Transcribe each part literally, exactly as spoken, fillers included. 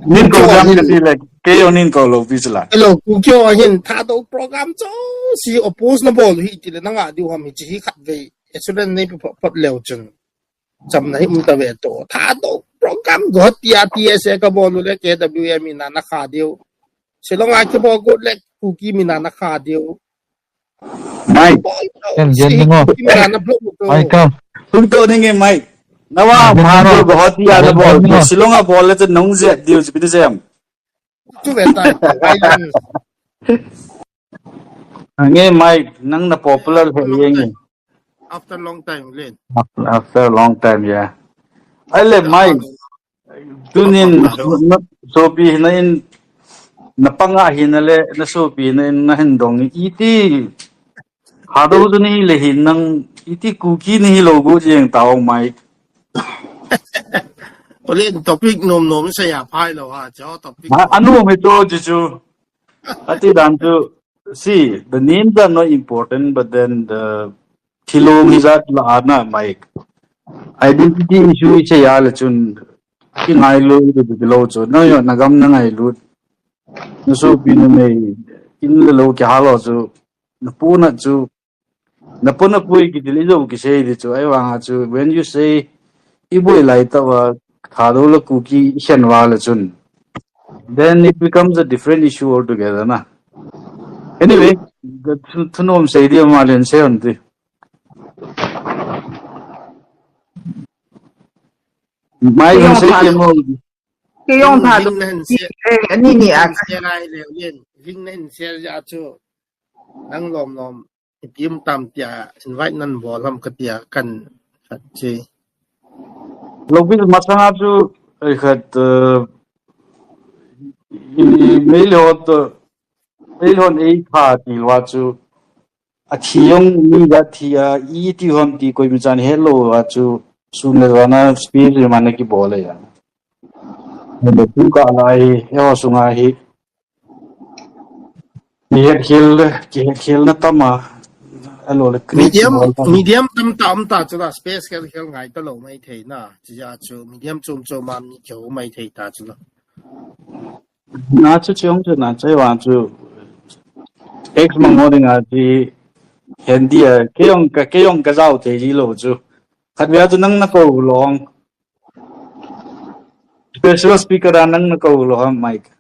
Nin ko Kyo jam hin. Ka ti le, kei jong nin ko lo pi chu la. Hello, Kukyo hin Thadou program chu si oppose na bol hi ti le na nga diu ham hi chi hi khat vei. Assurance nei pi phot phot leu chun. Cham na hi um ta ve to. Thadou program go tia T S A ka bol le K W A mi na na kha diu. Shillong a ki bol go le Kuki mi na na kha diu. Mike. Bol to. Ken Si gen ngo. Kuki mi na na block to. Ai kam. Tung to ni nge Mike. Na wa Ken ma gen do ngo. Go tia na Ken bol. Gen ngo. Shillong a bol le chu nong zet diu chu pi jam. Tu ve ta. Ai, Nge Mike, nang na popular he ye nge. After long time, Len. After, after a long time, yeah. Ai le Mike, tunin na, sopi na in na panga hi na le na sopi na in na hin dong iti. Thadou chu ni le hin nang iti Kuki ni lo go jeng ta ong Mike. Olen topic nom nom sa ya phai lo ha, cho topic. Ha, anu me to ji chu. Ati dan chu. See, the names are not important, but then the thilong is at la ana Mike. Identity issue is a ya le chun. Ki ngai lo i de lo chu. Na yo na gam na ngai lo. Na sopi na mei in le lo ki ha lo chu. Na pu na chu. Na pu na pu ki dil i lo ki sei di chu. Ai wang a chu. When you say i boi lai ta wa Thadou le Kuki i shen wa le chun. Then it becomes a different issue altogether na. Anyway, the thu- thunom sei di ma len sei on ti. Mai Kei gon jong sei Thadou. Ke mo. Kei jong Thadou. Ling na hin share, Eh, ani ni a. Share ai le, Len. Ling na hin share ya chu. Nang lom lom. Ipi um tam tia invite nan bol ham ka tia kan khat chi. Lo bi masanga chu ai khat, uh, i mei le hot, uh, mei le hon ei kha ti lou chu. A thi jong mi ga thi a, i ti hom ti koi mi chan he lo a chu. Sun le wana speech le mana ki bol le ya. Be tu ka lai, e ho sunga hi. Ki het khel, ki het khel na tam a. A lo le create Medium, bol tam. Medium tam ta um ta chu la space khel khel ngai ta lo mai thei na. Chi ya chu medium chom chom a mi kyo mai thei ta chu la. Na chu chong chu na chai wan chu. Ex mang mo ding a chi. Hen di a, ke jong ka, ke jong ka zau thei ji lo chu. Khat vei a chu nang na ko long. Special speaker a nang na ko lo ha Mike.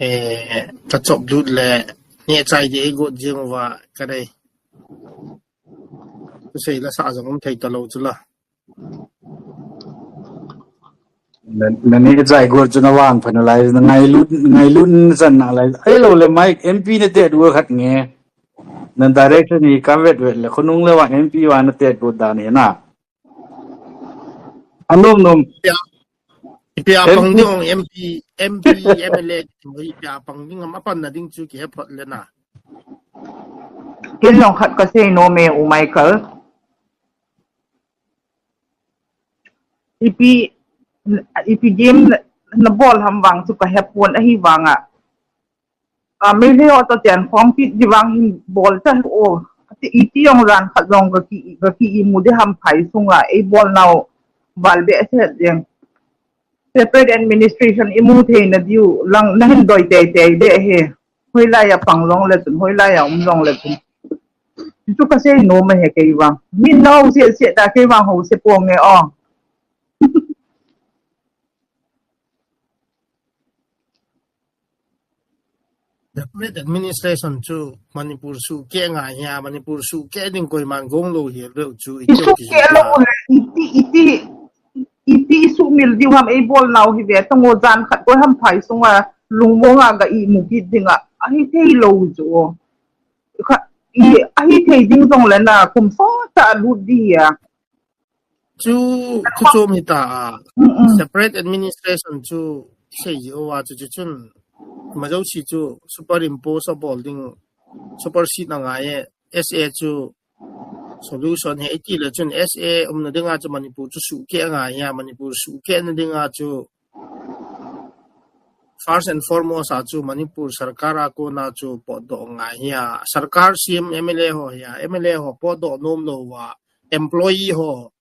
Eh, ka chop dut le, ne chai di e got jing wa ka dei. Tu sei la sa jong um thei ta lo chu la. Na, na ne chai got chu na wang pha na lai, na ngai lut, ngai lut na chan na lai. Ai lo le Mike, M P na te du khat nge. Na direction ni ka vet vet le, khonung le wa M P wa na te got da ne na. Anom nom. Ipi a M P. Pang ding ong M P, M P, M L A, ipi a Pang ding am apan na ding chu ki he phot le na. Ken jong khat ka sei nom e u Michael. Ipi, ipi game na, na bol ham vang chu ka he pon ahi vang a. A, Meitei ho to tian khong kit di vang hin bol ta o. Ati iti jong jan khat jong ka ki, ka ki imu de ham phai sunga ei bol nau bal be se jeng. Separate administration imu thei na diu lang na hin doi tei tei de he. Hoilai a pang jong le chun, hoilai a um jong le chun. Chu ka sei nom e he kei vang. Min nau se se ta kei vang ho se pon nge o. Separate administration chu Manipur suhkeh ngai hia, Manipur suhkeh ding koiman gong lou hi lou chu i Isuhkeh lou he, iti, iti, iti sumil diu ham ei bol nau hi ve, tango jan khat koi ham phai sunga, lungmong a ga imu kit ding a, ahi thei lou chu. Kha, i, ahi thei ding jong le na, kum sot a lut di a. Chu, chu chu mi ta a. Mm, mm. Separate administration chu sei ji o a chu chu chun. Majo si chu superimpose a bol ding, supersede na ngai e, S A chu solution he iti le chun S A um na ding a chu Manipur chu suhkeh ngai hia, Manipur suhkeh na ding a chu first and foremost a chu Manipur sarkar a kona chu potdoh ngai hia, sarkar C M M L A ho hia, M L A ho potdoh nom lou va, employee ho,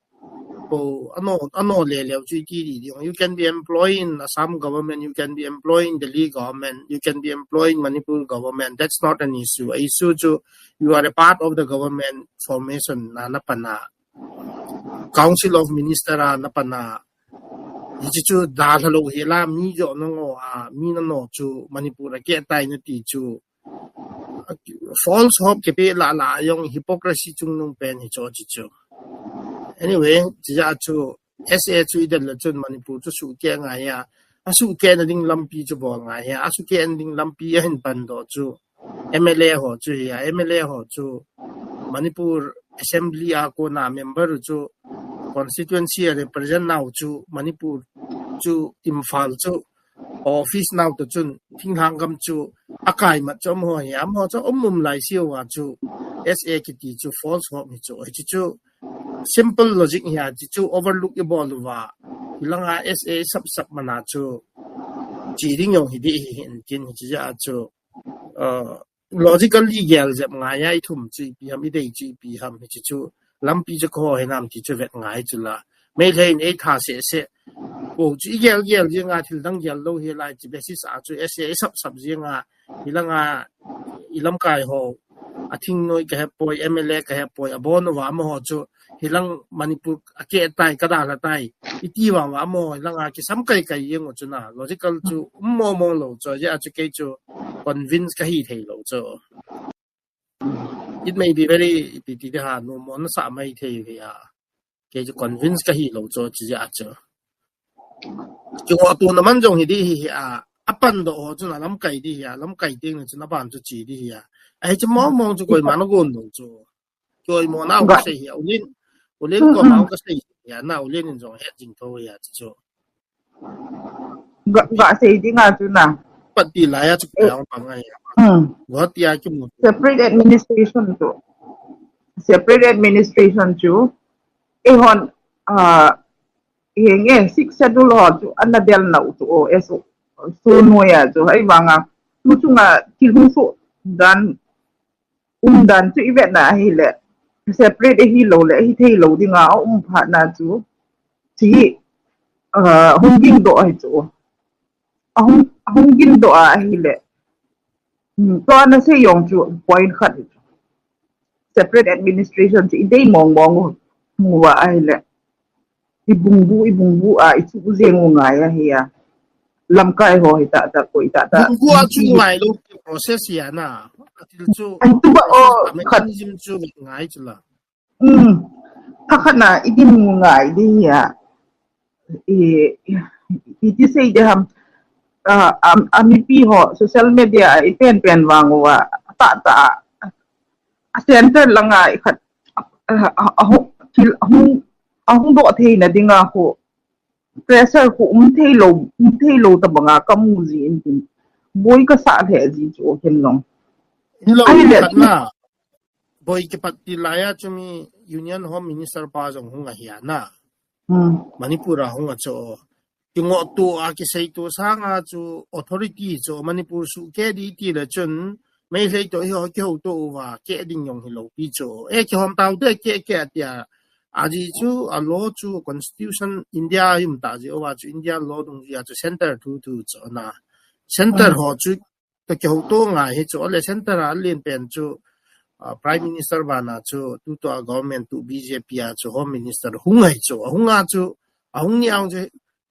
po, ano, ano le leo chu iti di ding. You can be employed in Assam government, you can be employed in Delhi government, you can be employed in Manipur government. That's not an issue. A issue chu you are a part of the government formation na, na pana. Council of Minister a na pana. Hichi chu dalha lou hi la mi jo no ngo a, mi na no chu Manipur a ke tai na ti chu. False hope ke pe la la yong hypocrisy chung nung pen hi cho chi chu. Anyway, chi ja chu S A chu i del le chun Manipur chu su ke ngai ya. A su ke na ding lampi chu bol ngai ya. A su ke na ding lampi a hin pan do chu. M L A ho chu hi a, M L A ho chu Manipur Assembly a kona member chu constituency a represent nau chu Manipur chu Imphal chu office nau to chun thinglhang gam chu akai mat chu amaho hi, amaho chu um um lai siu a chu S A kiti chu false hope hi chu, hi chu simple logic hi a, chi chu overlook i bol uva. Hilanga S A sap sap mana chu chi ding yong hi di hi hin tin hi chi ja chu, uh, logically gel jep ngai a i thum chu ipi ham, i dei chu ipi ham hi chi chu lampi chu ko he nam ti chu vet ngai chu la. Meilhei in ei tha se se. Ko chu i gel gel jing a thil dang gel lou hi lai chi basis a chu S A sap sap jing a hilanga i lamkai ho a thingnoi ka he poi, M L A ka he poi, a bon uva amaho chu hilang Manipur a ke tai ka dalha tai. I ti vang uva amaho hilanga kisam kai kai jing u chu na. Logical chu um mo mo lou chu, ja chu kei chu convince ka hi thei lou chu. It may be very, ipi ti di ha, no mo na sa mai thei hi a. Kei chu convince ka hi lou chu, chi ja chu. Ki ngo tu na man jong hi di hi a, a pan do ho chu na lamkai di hi a, lamkai ting na chu na ban chu chi di hi a. A hi chu mo mo chu koi ma na gon lou chu. Koi mo na ka sei hi a, ulin, ulin ko ma ka sei hi a, na ulin in jong het jing tho hi a chu. Ga, ga sei ding a chu na. Pat ti lai a chu ka yang pang ai. Hmm. Guwahati a ki mu. Separate administration chu. Separate administration chu. E hon, ah, e nge six schedule ho chu ana del nau chu o, e so, so no ya chu. Hai vanga. Tu chunga ki hu so dan um dan chu i vet na ahile, separate ahi lou le, ahi thei lou dinga, a um phat na chu, chi hi, ah, hung ging doh ahi chu. A hung, a hung ging doh a ahile. Hmm, to ana sei jong chu point khat hi chu. Separate administration chu i dei mong mong u, mu va ahile. I bungbu, i bungbu a, i chu jeng u ngai ahi a. Lamkai ho hi ta ta, koi ta ta. Bungbu a chu ngai lou process hi a na. A thil chu ai tu ba o, process, a khat mechanism chu ngai chu la. Um, tha khat na i din u ngai di hi a. I, i, i ti sei de ham. A, a, a mipi ho, social media, i pen pen vang uva. Ta ta. A center langa i khat, a, a, a, a, thil, a hung, a hung doh theina dinga khu, pressure khu um thei lou, um thei lou tabanga ka mu ji in tin. Boi ka sa lheh ji chu o khen long. Hello, ahile khat na. Boi kipat ti lai a chu mi Union Home Minister pa jong hung ahi a na. Hmm. Manipur a hung a chu. Kingoh tu a kisei tu sanga chu authority chu Manipur su ke di ti le chun Meitei to hi ho kiho to uva ke ding jong hi lou pi chu. E kihom tau te ke ke tia. Aji chu a law chu constitution India yum ta ji uva chu India law dung ji a chu center thu thu chu na. Center ho chu to kiho to ngai hi chu le center a len pen chu, ah, Prime Minister bana chu tu to a government tu B J P a chu Home Minister hung hai chu. Hung a chu, a hung ni ang chu,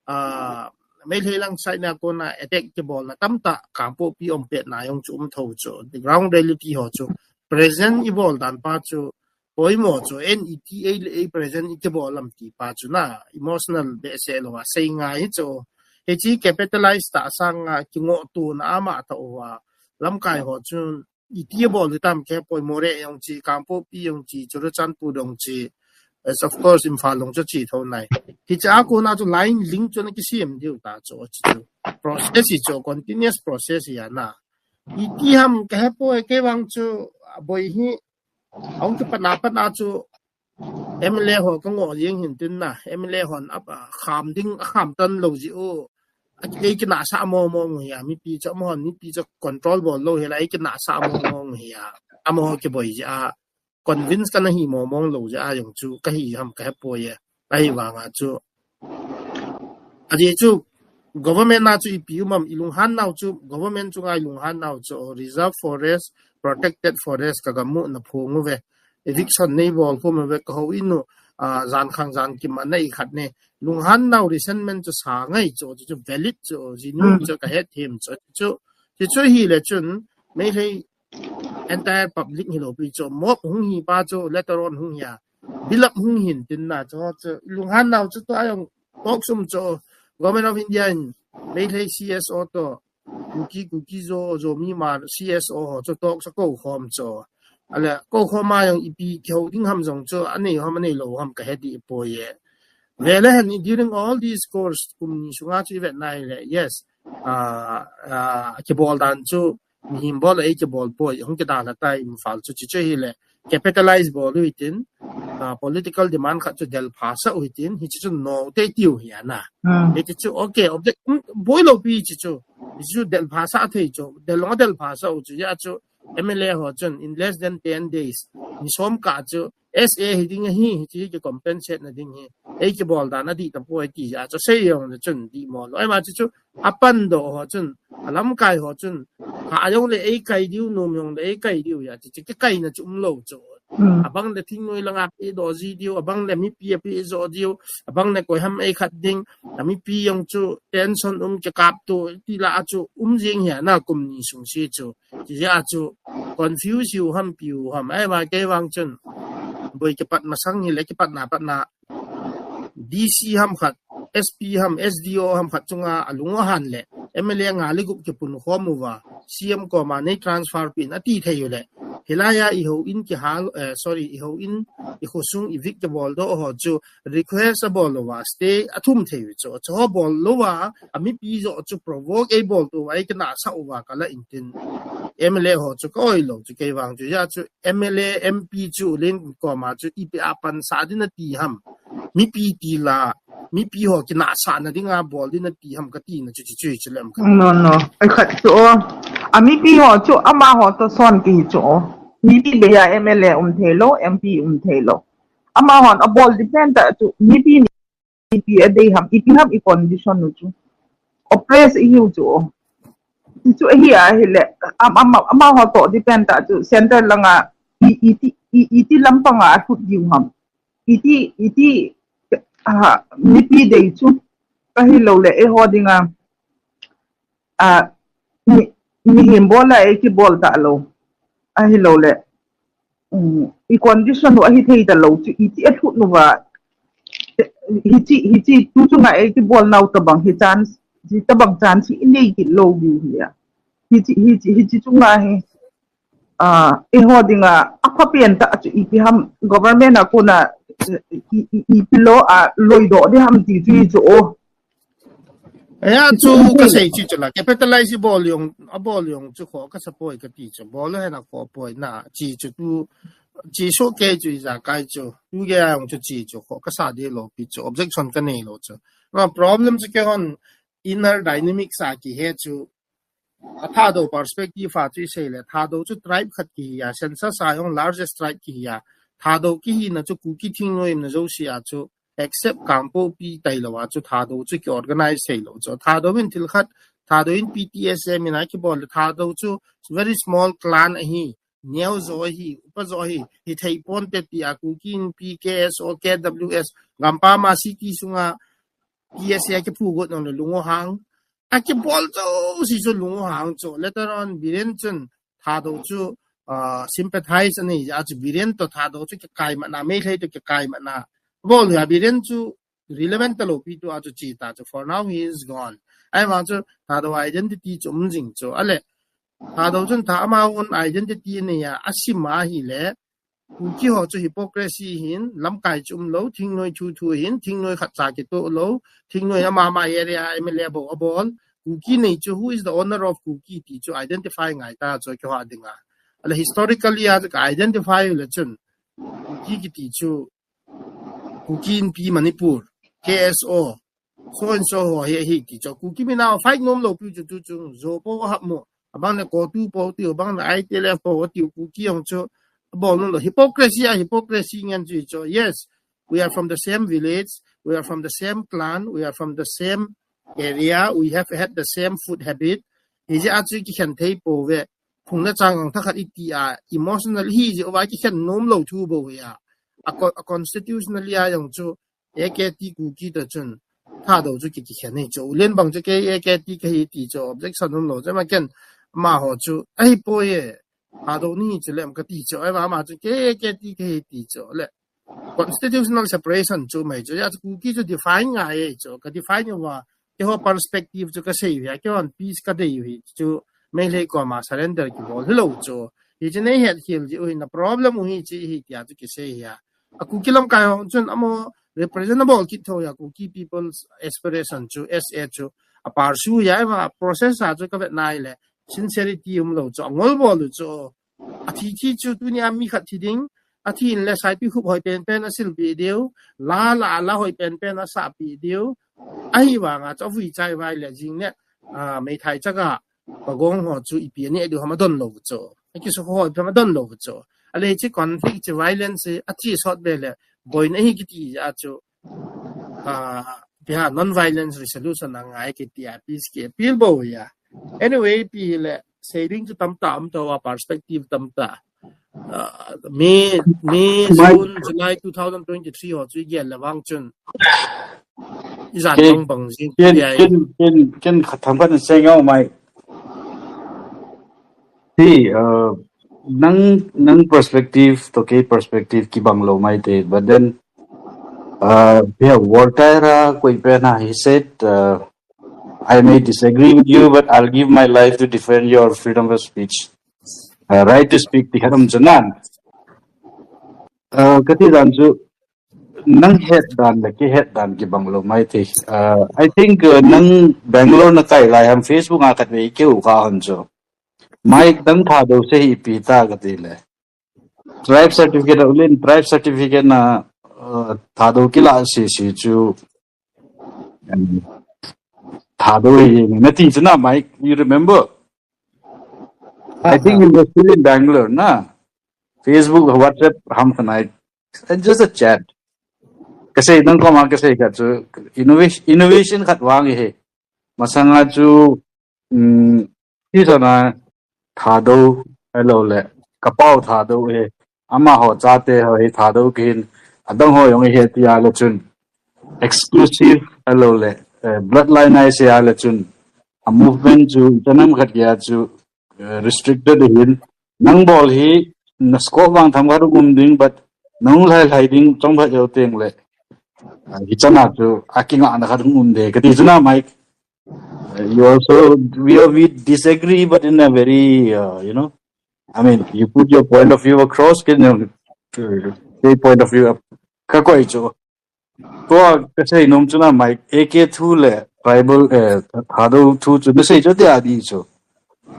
ah, Meitei lang side na kona attack kibol na tamtah Kangpokpi um pet na jong chu um tho chu. The ground reality ho chu present i bol dan pa chu poimo chu, en i ti ei le ei present i kibol lam ti pa chu na emotional behseh lou a sei ngai chu. Hichi capitalize ta sanga kingoh tu na ama ta uva lamkai ho chu i ti bol tam ke poimo re jong chi, Kangpokpi jong chi, Churachandpur jong chi, as of course Imphal jong chu chi tho nai. Hicha kona chu line link chu na kisem diu ta chu, chu, chu. Process hi chu, continuous process hi a na. I ti ham ka he poi, kei vang chu, boi hi, a hung chu pat na pat na chu, M L A ho ka ngoh jing hin tin na, M L A hon ap, a kham ding, a kham tan lou ji u. A kei kina sa mo mo ngu hi a, mipi chu, amaho mipi chu control bol lou hi la, ei kina sa mo mo ngu hi a. Amaho kiboi ji a, convince kana hi mo mo lou ji a, jong chu ka hi ham ka he poi e. Ahivanga chu, ajeh chu government na chu ipi um am, ilunghan nau chu, government chunga ilunghan nau chu, reserve forest, protected forest ka gamu na phong uve. Eviction nei bol khom uve, ka houin u, a, jan khang jan kim a nei khat ne. Lunghan nau resentment chu sa ngai chu, chu, chu valid chu, jinu chu ka het him chu, chu, chu, chu hi le chun, Meitei entire public hi lo pi chu, mob hung hi pa chu, later on hung hi a, bilap hung hin tin na chu, chu, lunghan nau chu, tu ayong talk sum chu, Government of India in, Meitei C S O to, Kuki, Kuki Zo, Zomi Hmar, C S O ho chu talk sa ko khom chu. Ale, ko khom a jong ipi kihou ding ham jong chu, anei ham, anei lo ham ka he di po ye. Vele hen, during all these course, kum ni sunga chu i vet nai le, yes, a, a, kibol dan chu, mihem bol ei kibol poi, hung kidalha tai Imphal chu, chi chu hi le, capitalize bol u hitin, a, political demand khat chu del pha sa u hitin, hi chu chu no te tiu hi ana. Hmm. Hi chu, okay, object, um, boi lo pi chi chu, hi chu del pha sa thei chu, del lo del pha sa u chu, ya chu, M L A ho chun, in less than ten days, ni som ka chu, S A hi ding hi, hi chi ki compensate na ding hi, ei kibol dan a di ta poi ti ya chu, sei jong na chun di mo lo, ai ma chu chu, a pan do ho chun, a lamkai ho chun, ha a jong le ei kai diu, nom jong le ei kai diu ya, chi, chi, ki kai na chu um lo chu. Hmm. Abang le thingnoi langa pe do ji diu, abang le mipi a pe jo diu, abang le koi ham ei khat ding, a mipi jong chu tension um ki kap tu, ti la a chu um jing hi ana kum ni sung si chu. Chi ja chu confuse u ham pi u ham, ai ma kei vang chun. Boi kipat masang hi le kipat na pat na. D C ham khat, S P ham, S D O ham khat chunga a lung a han le, M L A nga le gup kipun khom uva, C M koma nei transfer pin a ti thei u le. Hilai a i houin kihal, eh, sorry, i houin, i khosung, i vik kibol do ho chu, request a bol uva, stay a thum thei u chu, chu ho bol uva, a mipi jo chu provoke ei bol tu uva, ei kina sa uva ka la in tin. M L A ho chu ka oi lo chu kei vang chu, ya chu, M L A, M P chu len koma chu ipi a pan sa din a ti ham. Mipi ti la, mipi ho kina sa na ding a bol din a ti ham ka ti na chu chi chu chu lem ka. No, no. Ai khat chu o. A mipi ho chu ama ho to son ki chu o. Mipi be ya M L A um thei lo, M P um thei lo. Ama hon a bol depend ta chu mipi ni ipi a dei ham, ipi ham i condition u chu. Oppress i hiu chu. I chu a hi a hi le, am, am, ama ho to depend ta chu, center langa, i, i ti, i, i ti lampanga a thut diu ham. I ti, i ti, ha, mipi dei chu. Ka hi lo le, e ho dinga, a, mi, mihem bol a e kibol ta lo. A hi lo le. Um, i condition u a hi thei ta lo chu, i ti a thut nu va. Hi chi, hi chi, tu chunga e kibol nau tabang hi chance, hi tabang chance hi i nei kit lo diu hi a. Hi chi, hi chi, hi chi chunga hi. A, i ho dinga, a pha pen ta chu ipi ham government a kona, i, i, ipi lo a loi do di ham ti chu i chu o. Aya chu ka sei chu chu la, capitalize bol jong, a bol jong chu kho ka sa poi ka ti chu, bol hen a kho poi na, chi chu tu, chi so ke chu i ja kai chu, tu ge a jong chu chi chu kho ka sa de lo pi chu, objection ka nei lo chu. Na problem chu kei hon inner dynamics a ki he chu, a Thadou perspective a chu i sei le, Thadou chu tribe khat ki hi a, census a jong largest tribe ki hi a, Thadou ki hi na chu Kuki thingnoi um na jo si a chu, except Kangpokpi tai lo a chu Thadou chu ki organize thei lo chu. Thadou in thil khat, Thadou in P T S M in a kibol le Thadou chu very small clan a hi, neo jo hi, upa jo hi, hi thei pon te ti a Kuki Inpi, K S O, K W S, Gampam a city sunga P S A a kiphu got nong le Lungho hang. A kibol chu si chu Lungho hang chu. Later on, Biren chun Thadou chu, uh, sympathize a nei a chu Biren to Thadou chu kikai ma na, Meitei to kikai ma na. Bol ya Biren chu relevant ta lo pi tu a chu chi ta chu, for now he is gone. Ai vang chu Thadou identity chu um jing chu. A le, Thadou chun tha ama own identity a nei a, a sim a hi le, Kuki ho chu hypocrisy hin, lamkai chu um lo, thingnoi thu thu hin, thingnoi khat cha kitoh lo, thingnoi ama ma area M L A bou a bol, Kuki nei chu, who is the owner of Kuki ti chu identify ngai ta chu kei ho a dinga. A le historically a chu ka identify u le chun, Kuki kiti chu, Kuki Inpi Manipur, K S O, so and so ho hi, hi ti chu. Kuki mina fight nom lo pi chu tu chu, zo po hap mo. Abang le CoTU po tiu, abang le I T L F po tiu, Kuki jong chu. Bol nom lo. Hypocrisy a, hypocrisy ngen chu chu. Yes. we are from the same village, we are from the same clan, we are from the same area, we have had the same food habit. Hijeh a chu kikhen thei pouve. Phung le chang ang thakhat iti a, emotional hijeh uva kikhen nom lou thu bou hi a. A co-, a constitutionally a jong chu, A K T Kuki toh chun, Thadou chu ki, kikhen hi chu. U Lian bang chu kei A K T kahi ti chu, objection um lou chu, ama ken, amaho chu, ahipoi e, Thadou nahi chu lem kati chu, ahivang ama chu, kei A K T kahi ti chu, le, constitutional separation chu mai chu, hijeh chu Kuki chu define ngai e chu, ka define uva, keiho perspective chu kasei uve, keihon peace kadei u hi chu, Meitei koma surrender kibol hilou chu. Hichu nei hetkhel jeh u hi na problem u hi chu hi tia chu kisei hi a. A Kuki lamkai ho chun amaho represent abol kit thou hi a, Kuki people's aspiration chu, S A chu, a pursue hi a, ahivang a process a chu kavet nai le, sincerity um lou chu, angol bol u chu. Athi thi chu tunia mi khat thi ding, athi in le Saipikhup hoi penpen asilpeh diu, la la la hoi penpen asahpeh diu, ahivang a chu avui chai vai le jing le, ah, meithai chaka, pagong ho chu ipi aneh diu ham adon lou chu. Akisukho ho ipi ham adon lou chu. Ahile hiche conflict chu violence hi ache sot be le, boina hi kiti a chu, ah, ipi ham non-violence resolution angai kiti a, peace ki appeal bou hi a. Anyway, ipi hile, sei ding chu tamtah um tauva, perspective tamtah. Ah, May, May, June, July two thousand twenty-three ho chu igel le vang chun, ijat bang bang jing ken, ken, ken, ken khat themkhat in sei ngai mai. Hi, uh, nang, nang perspective toh kei perspective kibang lou maithei, but then, uh, yeah, Voltaire a koi pen a, he said, uh, "I may disagree with you, but I'll give my life to defend your freedom of speech." Uh, right to speak ti khat um chu nan. Uh, kati dan chu, nang het dan le kei het dan kibang lou maithei. Uh, I think, uh, nang Bangalore nakai lai ham Facebook a khatvei keu kha hon chu. Mike, nang Thadou sei hi ipi ta kati le. Tribe certificate, U Lian tribe certificate na, uh, Thadou kilah sese chu, um, Thadou hi nati chu na, Mike, you remember? I think you were still in Bangalore, na? Facebook, WhatsApp, ham khanai. It's just a chat. Kasei, nang koma kasei khat chu, innovation, innovation khat vang hi. Masanga chu, um, hi sana Thadou, ahilou le, ka pau Thadou hi. Amaho chate ho hi Thadou kihin, adang ho jong hi tia le chun. Exclusive, ahilou le, eh, bloodline a isei a le chun. A movement chu, ichan ham khat geiya chu, eh, restricted hin. Nang bol hi, na scope vang themkhat um ding, but nang lhailhai ding, chomkhat jou teng le. Ah, hichana chu, akingahna khat um de. Kati chu na, Mike. Uh, you also, we, we disagree, but in a very, uh, you know, I mean, you put your point of view across, ken, uh, kei point of view up. Ka koi chu. Tua kasei nom chu na, Mike, A K two le tribal, eh, Thadou two chu, nasei chu tia di chu.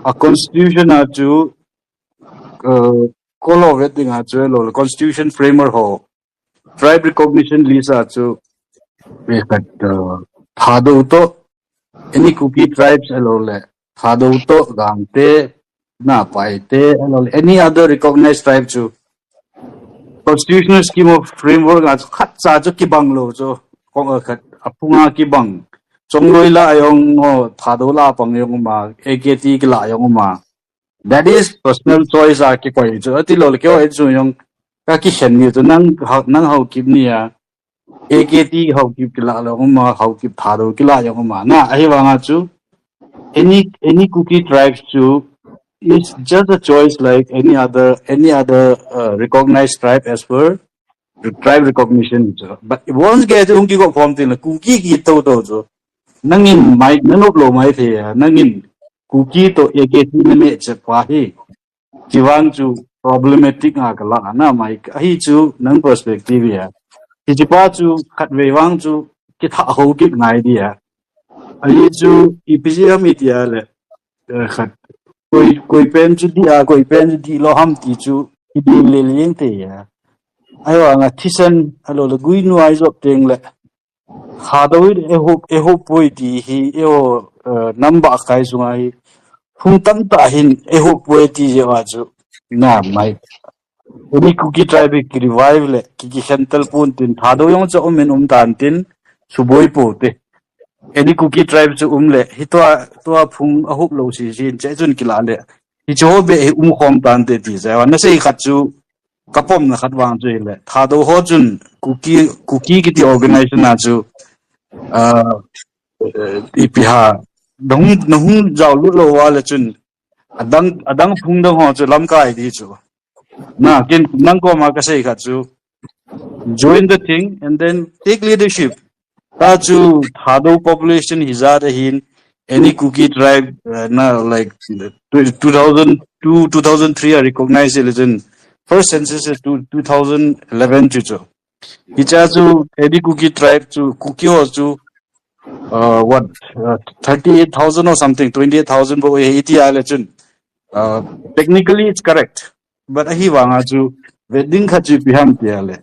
A constitution a chu, uh, kolo vet ding a chu, lo, constitution framework ho. Tribe recognition list a chu, eh, khat, uh, Thadou toh, any Kuki tribes ahilou le, Thadou toh, Gangte, Napaite, ahilou le, any other recognized tribe chu, constitutional scheme of framework a chu, khat cha chu kibang lou chu, kong, uh, khat, aphunga kibang. Chongloi lah a jong, oh, Thadou lah a pang jong um a, A K T kilah jong um a. That is personal choice a kikoi chu. Ati lou le keiho chu jong ka kikhen ni chu nang ha-, nang Haokip ni a. A K T Haokip kilah lou um a, Haokip Thadou kilah jong um a. Na, ahivang a chu any, any Kuki tribes chu is just a choice like any other, any other, uh, recognized tribe as per the tribe recognition chu. But once ke chu hung kiko form tin la Kuki kito to chu. Nangin Mike nanop lou maithei a, nangin Kuki toh A K T nameh cheh pa hi. Chuvang chu problematic nga kala na Mike. Ahi chu nang perspective a. Hiche pa chu khatvei vang chu kitha ho kit ngai dia. Ahi chu ipi jeh ham iti a le. Eh, khat. Koi, koi pen chu di a, koi pen chu di lou ham ti chu. Ipi le leng te a. Ahivang a thisan, ahilou le guinu a ijop teng le. Thadou in eiho, eiho poi ti hi, eiho, eh, nam bahkai sunga hi. Hung tamtah hin eiho poi ti jeh a chu. Na, Mike. Any Kuki tribe ki revive le, ki, ki khentel pon tin, Thadou jong chu um in um tan tin, suboi po te. Any Kuki tribe chu um le, hi tua, tua phung a hup lou si, si in che chun kila le. Hi chu ho be hi um khom tan te ti, sa, na sei khat chu, ka pomna khat vang chu le. Thadou ho chun, Kuki, Kuki kiti organization a chu, ah, eh, ipi ham, nahung, nahung jao lut lou va le chun, adang, adang phung dang ho chu lamkai di chu. Na, ken nang koma ka sei khat chu, join the thing and then take leadership. Ta chu Thadou population hijat ahin, any Kuki tribe, uh, na, like, two thousand two, two thousand three a recognize le chun, first census is two, two thousand eleven chu chu. Hiche a chu, any Kuki tribe chu, Kuki ho chu, uh, what, uh, thirty-eight thousand or something, twenty-eight thousand bou ahi tia le chun. Uh, technically it's correct. But ahi vanga chu, vet ding khat chu ipi ham tia le.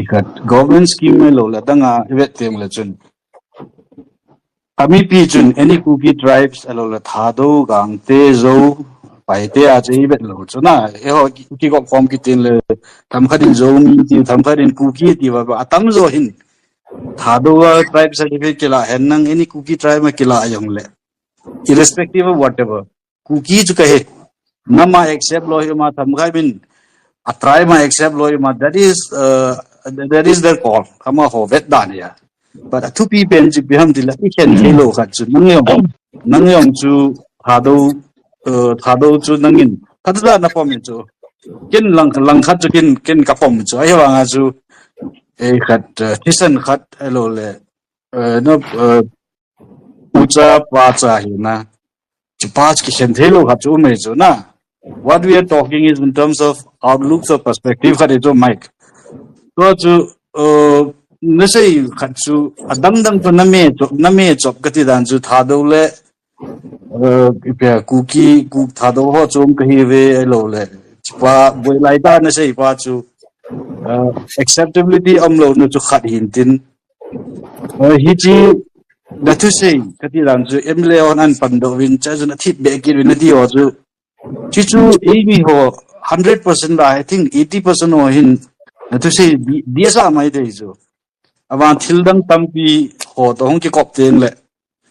I khat, government scheme ahilou le, adang a, i vet teng le chun. A mipi chun, any Kuki tribes, ahilou le Thadou, Gangte, Zou, Paite a chu i vet lou chu na, eiho ki, kikop khom kiti le, themkhat in Zomi ti, themkhat in Kuki ti va, va, atamjo hin. Thadou a tribe certificate kila hen nang, any Kuki tribe a kila jong le. Irrespective of whatever. Kuki chu kahi. Nama accept lou hi ma themkhat in, a tribe ma accept lou hi ma, that is, uh, that is their call. Amaho vet dan ahi a. But a thupi pen chu ipi ham ti le, i khen thei lou khat chu, nang jong, nang jong chu Thadou, uh, Thadou chu nangin, khat chu na pom in chu. Ken lang, lang khat chu ken, ken ka pom chu. Ahi vanga chu, ei khat, uh, thisan khat, ahilou le, uh, no, uh, ucha, pacha hi na. Chupa chu kikhen thei lou khat chu um e chu na. What we are talking is in terms of outlooks or perspective khat e chu, Mike. Tua chu, uh, na sei khat chu adang dang chu na me chop, na me chop kati dan chu Thadou le, uh, ipi ham Kuki, Kuk Thadou ho chu um kahi ve ahilou le. Chupa boi lai ta na sei pa chu, uh, acceptability umlou na chu khat hin tin. Uh, hiche, na thusei, kati dan chu, M L A hon an pan doh uvin, cha chun a thip be kit uvin, na ti ho chu. Hichu, eimi ho, hundred percent la, I think eighty percent ho hin, na thusei, di, di sa mai thei chu. Avan thil dang tampi ho, toh hung kikop teng le,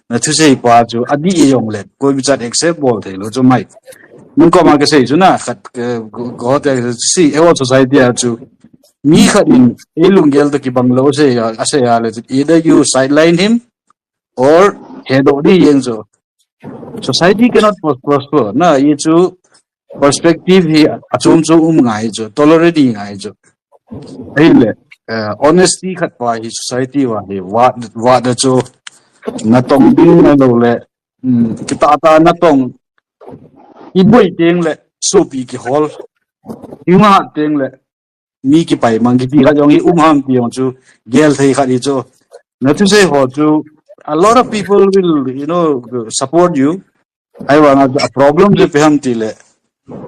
na thusei pa chu, adih jong le, koi bichat accept bol thei lou chu mai. Nang koma ka sei chu na, khat, eh, go, go te, si, eiho society a chu, mi khat in, ei lunggel toh kibang lou sei a, a sei a le chu, either you sideline him, or hedoh ding jeng chu. Society cannot pros-, prosper. Na, hichu perspective hi achom chom um ngai chu, tolerate ding ngai chu. Ahile, eh, honesty khat pa hi society uva hi, vat, vat da chu, na tong ding ahilou le, um, kitah tah na tong, i boi teng le, sopi kihol, i nga teng le, mi kipai mang kiti khat jong hi um ham ti jong chu gel thei khat hi chu. Na thusei ho chu a lot of people will, you know, support you. Ahivanga chu a problem chu ipi ham ti le.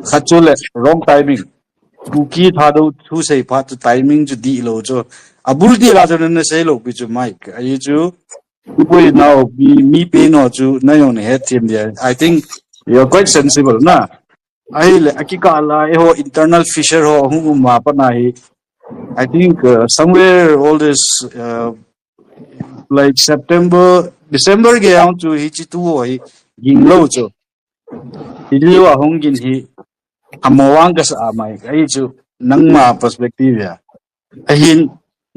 Khat chu le wrong timing. Kuki Thadou thusei phat chu timing chu dih lou chu. Abul ti la chu na sei lou pi chu Mike. Ahi chu. Ipui nao mi, mi pen ho chu na jong na hethem dia. I think you are quite sensible na. Ahile, akikah lai, eiho internal fissure ho, hung um ma pat na hi. I think, uh, somewhere all this, uh, like September, December gei a chu hiche thu ho hi ging lou chu. Hiche thu a hung gin hi, amo vang kasa mai, ahi chu, nangma perspective a. Ahin,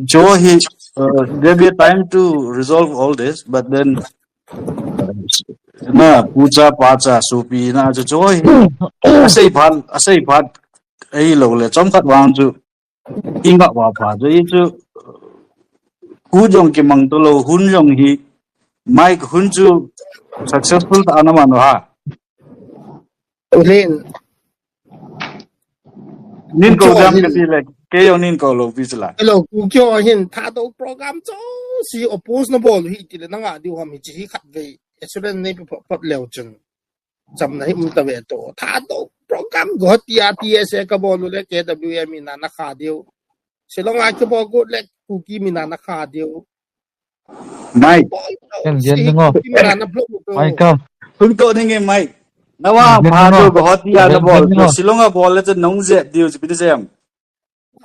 chu hi, uh, there'll be a time to resolve all this, but then, uh, na, pucha, pacha, sopi, na, chu, chu hi, asei phat, asei phat, ahilou le, chomkhat vang chu, i nga va pha, chu, i chu, u jong kimang to lou, hun jong hi, Mike hun chu, successful ta na man ha. Len. Nin ko jam ka ti le, kei jong nin ko lou pi chu la. Hello, ku kyo hin Thadou program chu si oppose na bol hi ti le na nga diu ham hi chi hi khat vei. Assurance nei pi pap leu chun. Jam na hi um ta ve to. Thadou program go ti a ti ese ka bol le K W A mi na na kha diu. Shillong a ka bol go le Kuki mi na na kha diu. Mike. Ken lian ni ngo. Mike ka. Hun ko ni nge Mike. Nawa, Guwahati a nabol, Shillong a bol le chun nahung jep diu chu ipi ti sem.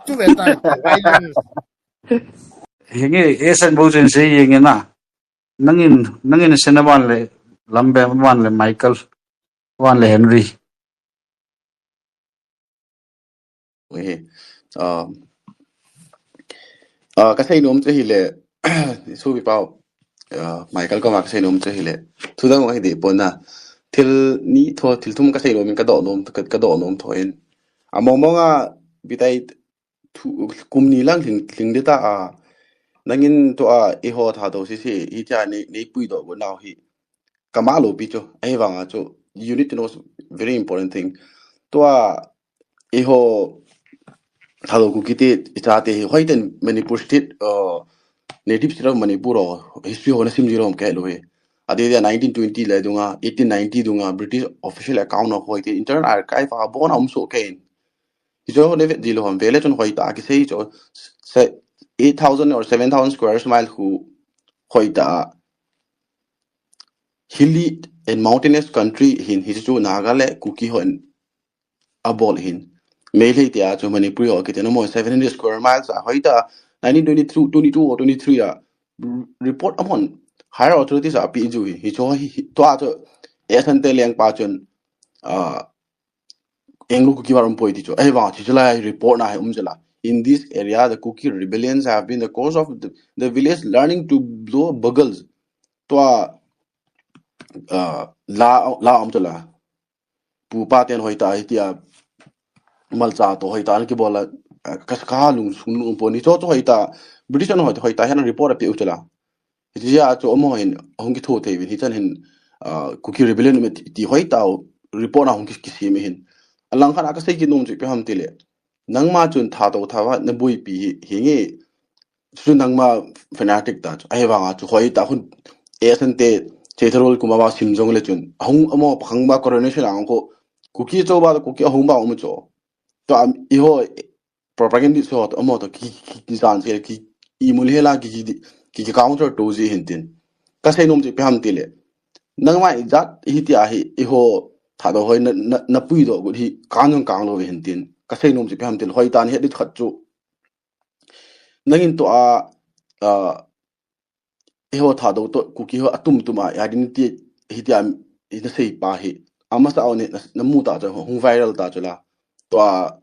Chu ve tai, island. Hinge, Asian bo chun sei hinge na. Nangin, nangin sen aban le, Lambe aban le, Michael aban le, Henry. He. Um, uh, kasei nom chu hile, Subi Pau. Uh, Michael koma kasei nom chu hile. Thudang hi di pon na. Thil ni tho, thil thum kasei nom in kadoh nom, ka, kadoh nom tho in. Among mong a bitai thu, kum ni lang hling, hling di ta a. Nangin tua eiho Thadou sese, hitia nei, nei puidoh got nau hi. Kama lou pi chu, ahivanga chu, you need to know very important thing. Tua, eiho, Thadou Kuki te, ichate hi, hoiten Manipur state, uh, native state of Manipur ho, history ho nasim ji lou ham kahe lou hi. Ati dia nineteen twenty le dunga, eighteen ninety dunga, British official account ho hoite, Internal Archive a bon a um soh kei in. Hiche ho nei vet ji lou ham, vele chun hoitah a kisei chu, se, eight thousand or seven thousand square mile khu hoitah a hilly and mountainous country hin, hichu Naga le Kuki hon abol hin. Meitei te a chu Manipuri ho kiti na mo seven hundred square miles a hoitah a nineteen twenty-two, twenty-two or twenty-three a r-, report amahon higher authorities a apeh jiu hi. Hichu hi, hi, tua chu Asante lengpa chun, ah, Anglo Kuki War um poi ti chu. Ahivang, chu chu lai report na hi um chu la. In this area, the Kuki rebellions have been the cause of the, the village learning to blow bugles. Tua, uh, la, la um chu la. Pu pa ten hoitah hitia malcha to hoitah an kibol a, uh, kas ka lung sung lung pon ni chu chu hoitah. British an hoitah, hoitah hian report apeh u chu la. Hitia chu amaho hin ahung kitho thei uvin, hichan hin, ah, Kuki Rebellion um e ti, ti hoitah report a hung ki, kisem e hin. Alang khat a kasei kit nom chu ipi ham tile. Nangma chun Thadou Thadou na boipi hi, hinge chu nangma fanatic ta chu. Ahivanga chu hoitah hun Asante Cheitharol kuma ba sim jong le chun. Ahung amaho pakhang ba coronation a hung ko. Kuki cho ba Kuki ahung ba um cho. Tua eiho propagandist ho to, amaho to ki, ki, ki jan se ki, imul hela ki, ki, ki, ki counter to ji hin tin. Kasei nom chu ipi ham tile. Nangma ijat hitia hi, eiho Thadou hoi na, na, na puidoh got hi, kang jong kang lou ve hin tin. Kasei nom chu ipi ham tile, hoitah a het dit khat chu. Nangin tua, ah, eiho Thadou to Kuki ho atum tum a, identity hitia, ina sei pa hi. Amasa a ni, na, na mu ta chu, hung viral ta chu la. Tua,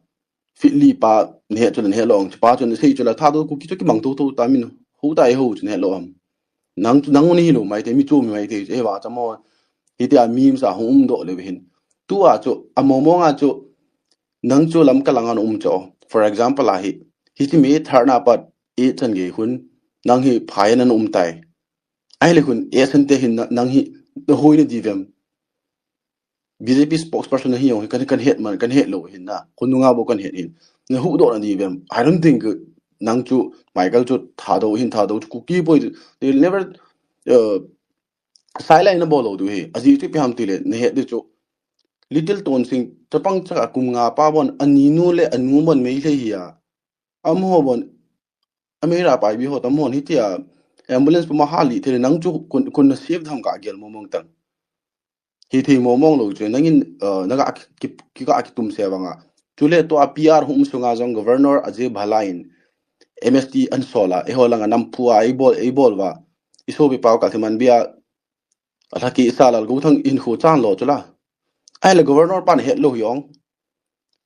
Fitli pa, nahe chu la, nahe lou ang chu pa chu, nasei chu la, Thadou Kuki chu kimang to to ta min, hu ta eiho chu nahe lou am. Nang, nang ni lou mai te, mi chu mi mai te, eiva cha mo. Hitia memes a hung um doh le hin. Tua chu, among mong a chu, nang chu Lamka langa na um chu. For example a hi, hichi mi tharna pat, e chan gei hun, nang hi phai na um tai. Ahile hun, Asante hin na, nang hi, na hoi na di vem. B J P spokesperson na hi jong hi, kan, kan het man, kan het lou hin na. Khonunga bo kan het hin. Na huhdoh na di vem. I don't think, uh, nang chu, Michael chu, Thadou hin, Thadou chu, Kuki poi, they will never, uh, sideline na bol lou diu hi. Ajeh chu ipi ham tile, na het di chu. Little Tonsing, chapang chaka kum nga pa bon, ani nu le anu bon Meitei hi a. Amaho bon, Amira pai bi ho tam hon hitia ambulance puma hali thei nang chu kun, kun na save tham ka gel mo mong tang. Hi thei mo mong lou chu nangin, uh, na ka ki, ki ka kitum se vanga. Chule tua P R hum sunga jong Governor Ajay Bhalla in M S T an sola, eiho langa namphu a ei bol, ei bol va. I sopi pau ka thiman bia, Alhaki Isa Lalgouthang in khu chan lo chu la. Ahile Governor pan het lou hi ong.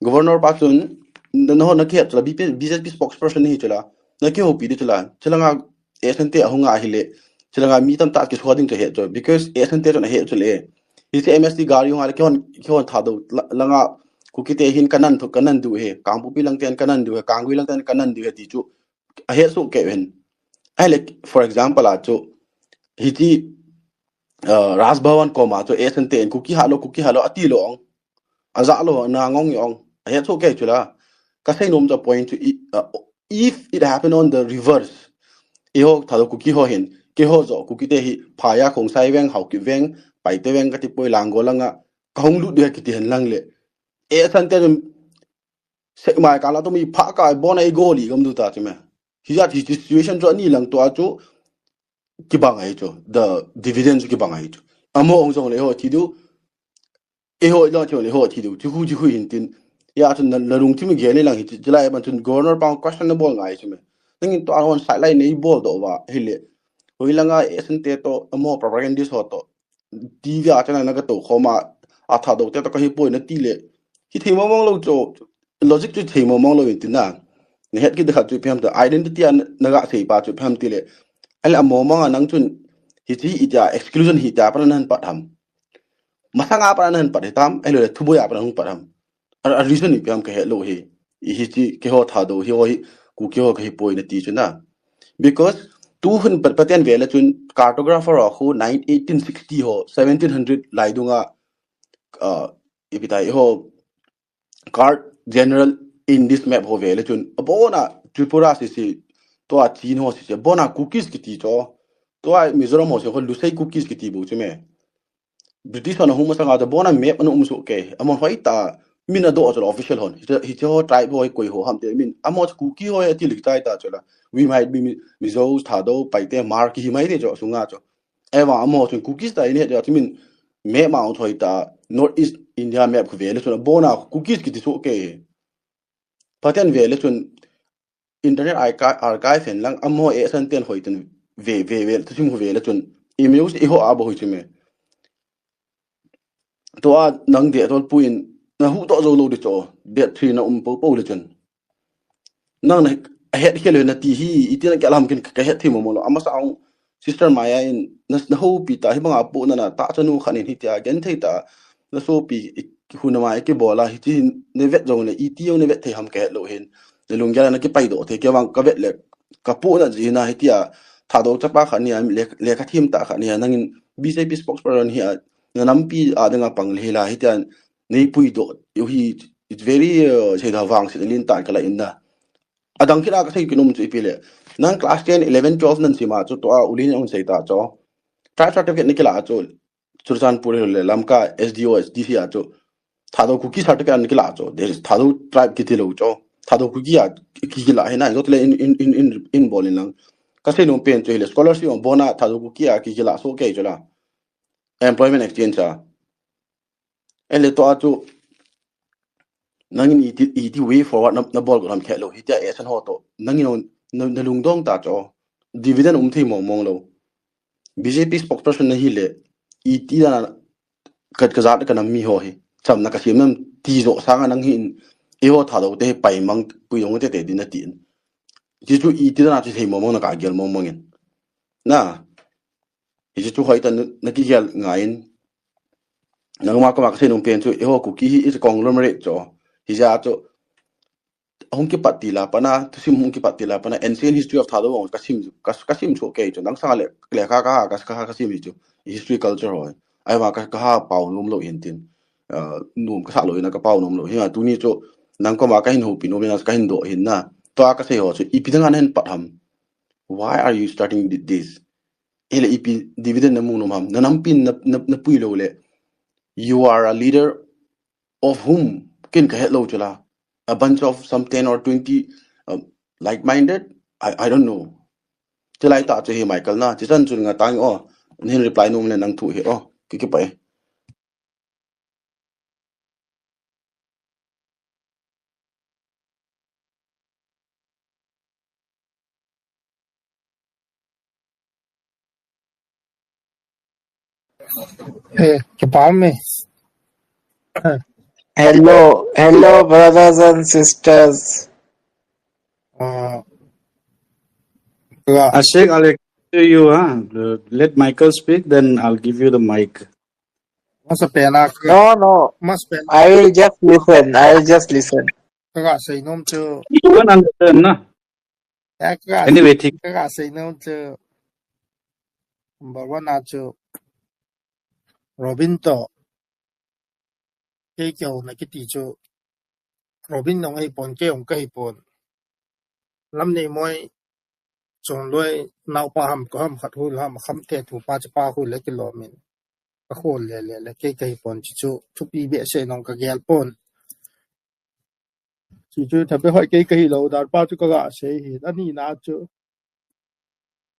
Governor pa chun, na, na ho na kihet chu la, B P, B J P spokesperson hi chu la. Na kihopi di chu la. Chulanga Asante ahunga ahile. Chulanga mi tamtah kisuha ding chu het chu. Because Asante chun ahet chu le. Hiche M S T gari hunga le kihon, kihon Thadou la, langa Kuki te hin kanan thu, kanan diu he. Kangpokpi lang ten kanan diu he. Kanggui lang ten kanan diu he ti chu. Ahet soh kei uvin. Ahile, for example, a chu, hichi, uh, Raj Bhavan koma chu, Asante in Kuki halo, Kuki halo, ati lo ong. Aja lo, na ngong ong. Ahet soh kei chu la. Kasei nom chu point chu, i, uh, if it happened on the reverse, eiho, Thadou Kuki ho hin, keiho jo, Kuki te hi, phaya, Khongsai veng, Haokip veng, Paite veng, kati poi Langol langa, kahung lut dia kiti hen lang le. Asante jong, Sekmai kala to mi pha kai bon ai goli gam du ta chu me. Hijat hi situation chu ani lang tua chu kibang ai chu. The dividend chu kibang ai chu. Amo ong jong le ho thi du. Eiho ilo chu le ho thi du. Chu hu chu hu hin tin. Ya chun na, na lungthim gel le lang hi chu lai ban chun governor pa question na bol ngai chu me. Nangin to an sideline nei bol do va. Hi le. Hoi langa esan te to amo propagandist ho to. T V a chana na ka to khoma a Thadou te to ka hi poi na ti le. Hi thei mong mong lo chu logic chu thei mong mong lo in tin na. Na het ki de khat chu phem to identity a na ga sei pa chu phem ti le. Ai la mong mong a nang chun hi chi i ta exclusion hi ta pa na han pat ham. Masanga pa na han pat hi tam, ai lo le thubu ya pa na hung pat ham. A, a reason ipi ham ka het lo hi. I hi chi keiho Thadou hi ho hi, Kuki ho ka hi poi na ti chu na. Because tu hun pat Pathen ve le chun cartographer ho khu nine, eighteen sixty ho, seventeen hundred lai dunga, uh, ipi tai ho card general in this map ho ve le chun. Abona Tripura si si, to a Chin ho si si, abona Kukis kiti cho. To a Mizoram ho si ho Lusei Kukis kiti bu chu me. British hon ahung masanga to bona map ana um soh kei. Amahon hoitah min adoh chu official hon. Hiche, hiche ho tribe ho koi ho ham ti min. Amahon chu Kuki ho ati lih tai ta chu la. We might be Mi-, Mizo, Thadou, Paite, Hmar kihi mai te chu sunga chu. Ahivang amahon chun Kukis ta in he chu min map ma hoitah North East India map khu ve le chun bona Kukis kiti soh kei. Pathen ve le chun Internet Archi-, Archive hen lang amaho esan ten hoi ten ve, ve, ve, thusim khu ve le chun email eiho a bol hoi chu me. To a nang de tol puin na hu to zo lo de cho. Date three na um po po le chun. Nang na het khel na ti hi, iti na ka lam kin ka het thei mo mo lo. Amasa ang Sister Maya in na, na hopi ta hi banga pu na na ta chanu khan in hitia gen thei ta. Na sopi i, huna mai ki bola hi ti ne vet jong le iti jong ne vet thei ham ka het lo hin. Ne lunggel na ki pai do thei ke vang ka vet le ka pu na ji na hitia. Thadou chapa khan ni a le, le ka thim ta khan ni a nangin B J P spokesperson hi a na nampi a dang a pang le hi la hitia nei pui do. Yo hi it's very, uh, sei da vang sei lin tan ka la in na. Adang kila ka sei kinom chu ipi le. Nang class ten, eleven, twelve nan sima chu to a ulin ang sei ta chu. Tribe certificate ni kila chu. Churachandpur le Lamka S D O, S D C a chu. Thadou Kuki certificate ni kila chu. There is Thadou tribe kiti lo chu. Thadou Kuki a ki, kila hina. Jot le in, in, in, in, in bol in lang. Ka sei nom pen chu hi le. Scholarship ang bona Thadou Kuki a ki, kila soh kei chu la. Employment exchange a. Ele to a chu. Nangin iti, iti way forward na, na bol ko lam khe lo. Hitia esan ho to. Nangin na, na lungdong ta cho. Dividend um thei mong mong lo. B J P spokesperson na hi le. Iti da na ka, ka jat ka nam mi ho hi. Cham na ka sim nam ti jo sanga nang hin. Eiho Thadou te pai mang pui jong te te din na tin. Ti chu iti da na chi thei mong mong na ka gel mong mong in. Na. Hiche chu hoitah na, na kigel ngai in. Nangma koma ka sei nom pen chu, eiho Kuki hi is a conglomerate chu. Hijeh a chu, hung kipat ti la pana, thusim hung kipat ti la pana, ancient history of Thadou ka sim, ka, ka sim chu kei chu. Nang sanga le, le ka, ka, ka, ka, ka sim hi chu. History culture ho. Ahivang ka, ka ha pao nom lo hin tin. Uh, nom ka sa lo hin ka pao nom lo hin. Tuni chu, nang koma ka hin hopi nom hin, ka hin do hin na. To a ka sei ho chu, ipi dang an hen pat ham. Why are you starting thi-, this? Ele ipi dividend na mu nom ham. Na nampi na, na, na pui lo le. You are a leader of whom? Ken ka het lo chu la. A bunch of some ten or twenty, um, like-minded? I, I don't know. Chulai ta chu hi Michael na. Chichan chu nga tang o. Hin reply nom le nang thu hi o. Ki ki pa e. Eh, kipa me. Hello, hello, brothers and sisters. Uh, yeah. Ashik, I'll explain to you, huh? Uh, let Michael speak, then I'll give you the mic. Masa pena ka. No, no. Masa pena. I will just listen. I will just listen. Ka ga sei nom chu. You won't understand, na? Eh, ka ga, anyway, thik. Ka ga sei nom chu. Number one a chu. Robin to. Kei kei na kiti chu. Robin nong hei pon, kei ong ka hei pon. Lamneimoi, Chongloi, naopa ham, ko ham, khat hu ham, kham te thu pa, chapa hu le kilom in. Ka khol le, le, le, kei ka hei pon, chi chu, thupi behseh nong ka gel pon. Chi chu, thabe hoi kei ka hi lo, dan pa chu ka ga sei hi, ani na chu.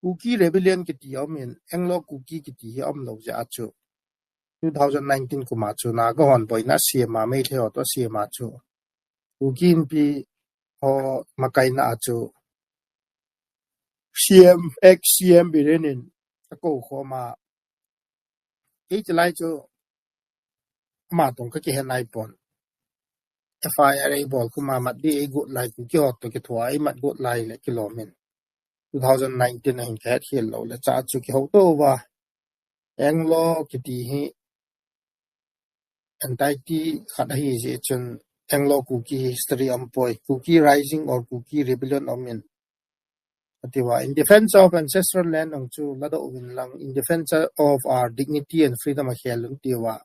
Kuki Rebellion kiti um in, Anglo Kuki kiti hi um lo jeh a chu. two thousand nineteen kum a chu Naga hon boina asem a, Meitei ho toh asem a chu Kuki Inpi ho makaina a chu C M, ex C M Biren in akou khom a, kei chulai chu ama toh kakihe naipon. F I R eibol kum a mat ding eigot lai, Kuki ho toh kithoa eimat got lai le kilom in, two thousand nineteen a hin kahet khel lou le chua chu kihouto uva. Anglo kiti hi entity khat ahi jeh chun Anglo Kuki history aumpoi, Kuki Rising or Kuki Rebellion aum in. Ati uva, in defense of ancestral land jong chu ladoh uvin lang, in defense of our dignity and freedom akhel un ati uva.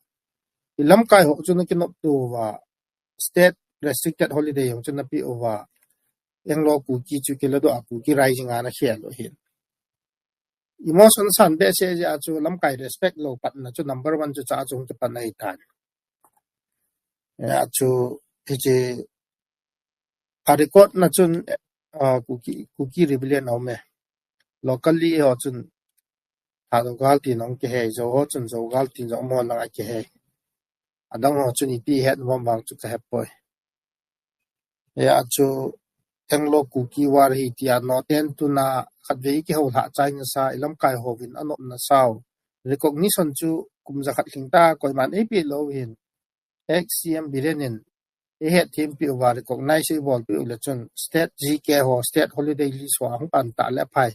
I lamkai ho chu ana kinopto uva, state restricted holiday jong chu ana pe uva, Anglo Kuki chu kiladoh a Kuki Rising a ana khel u ahin. Emotion san behseh jeh a chu lamkai respect lou patna chu number one chu chua chu hung kipan ahitan. Hia chu hiche a record na chun, ah, Kuki, Kuki Rebellion aume. Locally ho chun Thadou gal tin jong kihei, Zou ho chun Zou gal tin jong amaho lang a kihei. Adang ho chun ipi het nom vang chu kahepoi. Hia chu Anglo Kuki War hi tia noten tuna khatvei kihou lhah chaina sa, i lamkai hovin anopna sau recognition chu kum jakhat lhingta koiman eipeh lou hin, ex C M Biren in eihet thempeh uva, recognize eibolpeh u le chun state G K ho, state holiday list ho ahung pan ta le aphai.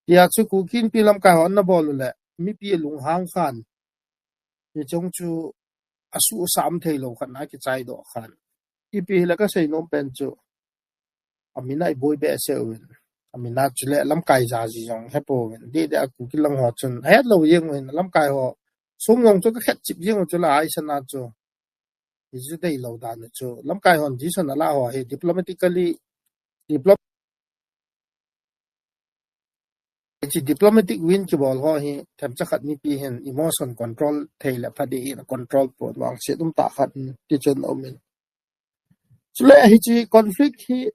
Tia chu Kuki Inpi lamkai ho ana bol u le mipi lunghang khan, hiche chu asuhsah thei lou khat na kichaidoh khan. Ipi hile kasei nom pen chu, amin a iboi behseh uvin, amin a chule lamkai jaji jong hepouvin, dede a Kuki lang ho chun ahet lou jeng uvin, lamkai ho sum jong chu kakhet chip jeng u chu la, aisana chu hichu deilou dan chu lamkai hon decision ala ho hi diplomatically, diplom-, hiche diplomatic win kibol ho hi themcha khat mipi hin emotion control thei le pha ding in, control pon vangset umtah khat in ti chun aumin. Chule hiche conflict hi,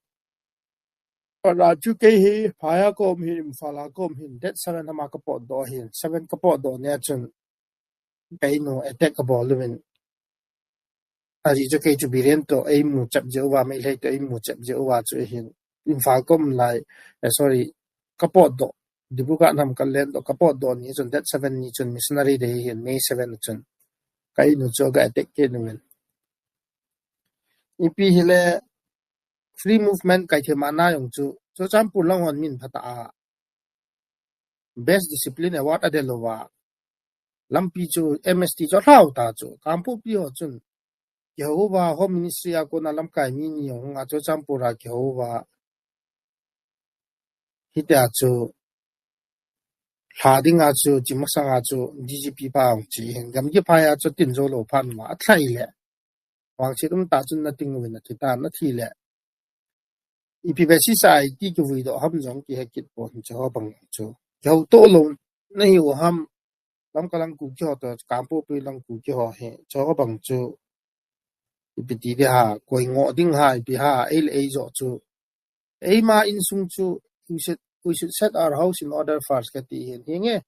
para chu kei hi phai a kaum hin, Imphal a kaum hin, date seven a ma kapotdoh hin, seven kapotdoh nia chun keinu attack abol uvin. Ajeh chu kei chu Biren toh eimu chep jeh uva, Meitei toh eimu chep jeh uva chu ahin. Imphal kaum lai, eh, sorry, kapotdoh, Dibrugarh nam kalen toh kapotdoh ni chun, date seven ni chun missionary day hin, May seven chun keinu chu aga attack kit uvin. Ipi hile free movement kaithei mana jong chu Churachandpur lang hon min phatah a Best Discipline Award adel uva, lampi chu M S T chu alhau ta chu, Kangpokpi ho chun kihou uva, Home Ministry a kona lamkai mi ni jong hung a, Churachandpur a kihou uva. Hitia chu lha dinga chu, chi masanga chu D G P pa hung chi hin, gamgi phai a chu tin jou lou phat ma, alhai le. Vangset umtah chun ana ting uvin, athi tan, athi le. Ipi basis a iti kivuidoh ham jong kihe kit pon, chuho bang chu kihouto lou nahiu ham. Lamka lang Kuki ho toh, Kangpokpi lang Kuki ho hi, chuho bang chu ipi ti ding ham, koi ngoh ding ham, ipi ham, ei le ei joh chu. Eima insung chu, we should, we should set our house in order first kati hin. Hinge,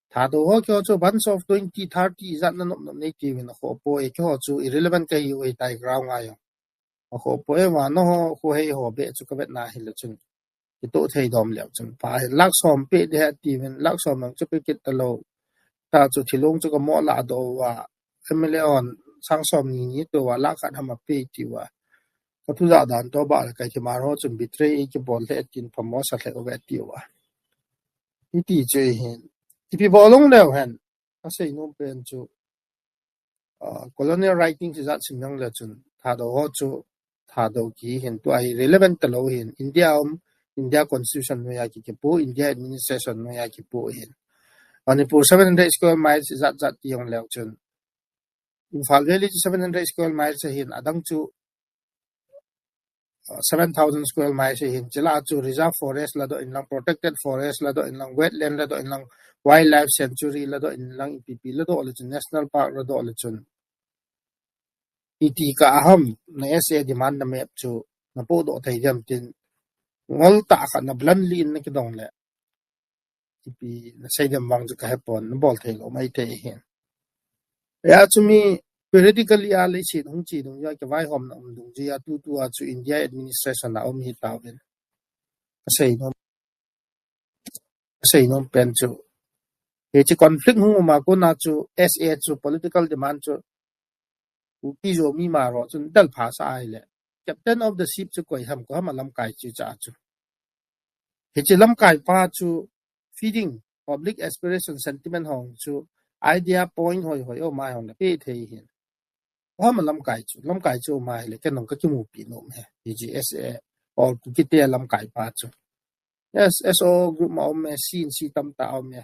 Thadou ho keiho chu bunch of twenty, thirty ijat nanop nop nei tiuvin, akhoh poi, keiho chu irrelevant kahiu ahitai ground a jong. Akhoh poi, vannoi ho, khohei ho beh chu kavetna hile chun, kitoh thei dom leu chun, pha hin lakh som pe ding ahi tiuvin, lakh som lang chu pe kit talou. Ta chu thilong chu kamoh lahdoh uva, M L A hon sang som ni ni tou uva, lakh khat ham ape tiuva. Kathu jah dan toh bah le, Keithelmanho chun betray eikibol lheh tin phamo sa lheh uve tiuva. Hiti chu ahin. Ipi bol jong leu hen, asei nom pen chu, ah, colonial writings ijat sim jong le chun, Thadou ho chu, Thadou kihi hin, tua hi relevant talou hin, India um, India Constitution noiya ki, kipu, India Administration noiya kipu hin. Manipur seven hundred square miles ijat jat ti jong leu chun, Imphal Valley chu seven hundred square miles ahin, adang chu, uh, seven thousand square miles ahin, chule chu reserve forest ladoh in lang, protected forest ladoh in lang, wetland ladoh in lang, wildlife sanctuary ladoh in lang, ipi ipi ladoh le chun, national park ladoh le chun, iti kah a ham, na S A demand na map chu napohdoh thei diam tin, ngol tah khat na bluntly in nakidong le, ipi nasei diam vang chu kahepon, nabol thei lou maithei ahin. Ya chu mi periodically a leiset hung chi dung ya kivai hom na um dung ji ya tu tu a chu India administration a um hi ta ven. Ka sei nom, ka sei nom pen chu. He chi conflict hung um a ko na chu S A chu political demand chu Kuki Zomi Hmar ho chun del pha sa ai le. Captain of the ship chu koi ham, koi ham a lamkai chu cha chu. Hichi lamkai pa chu feeding public aspiration sentiment hong chu idea point hoi hoi o mai hong le pe thei hin. Koi ham a lamkai chu, lamkai chu mai le ken nong ka kimu pi nom he. Hichi S A or Kuki te lamkai pa chu. Yes, S O group ma om e, C N C tam ta om e.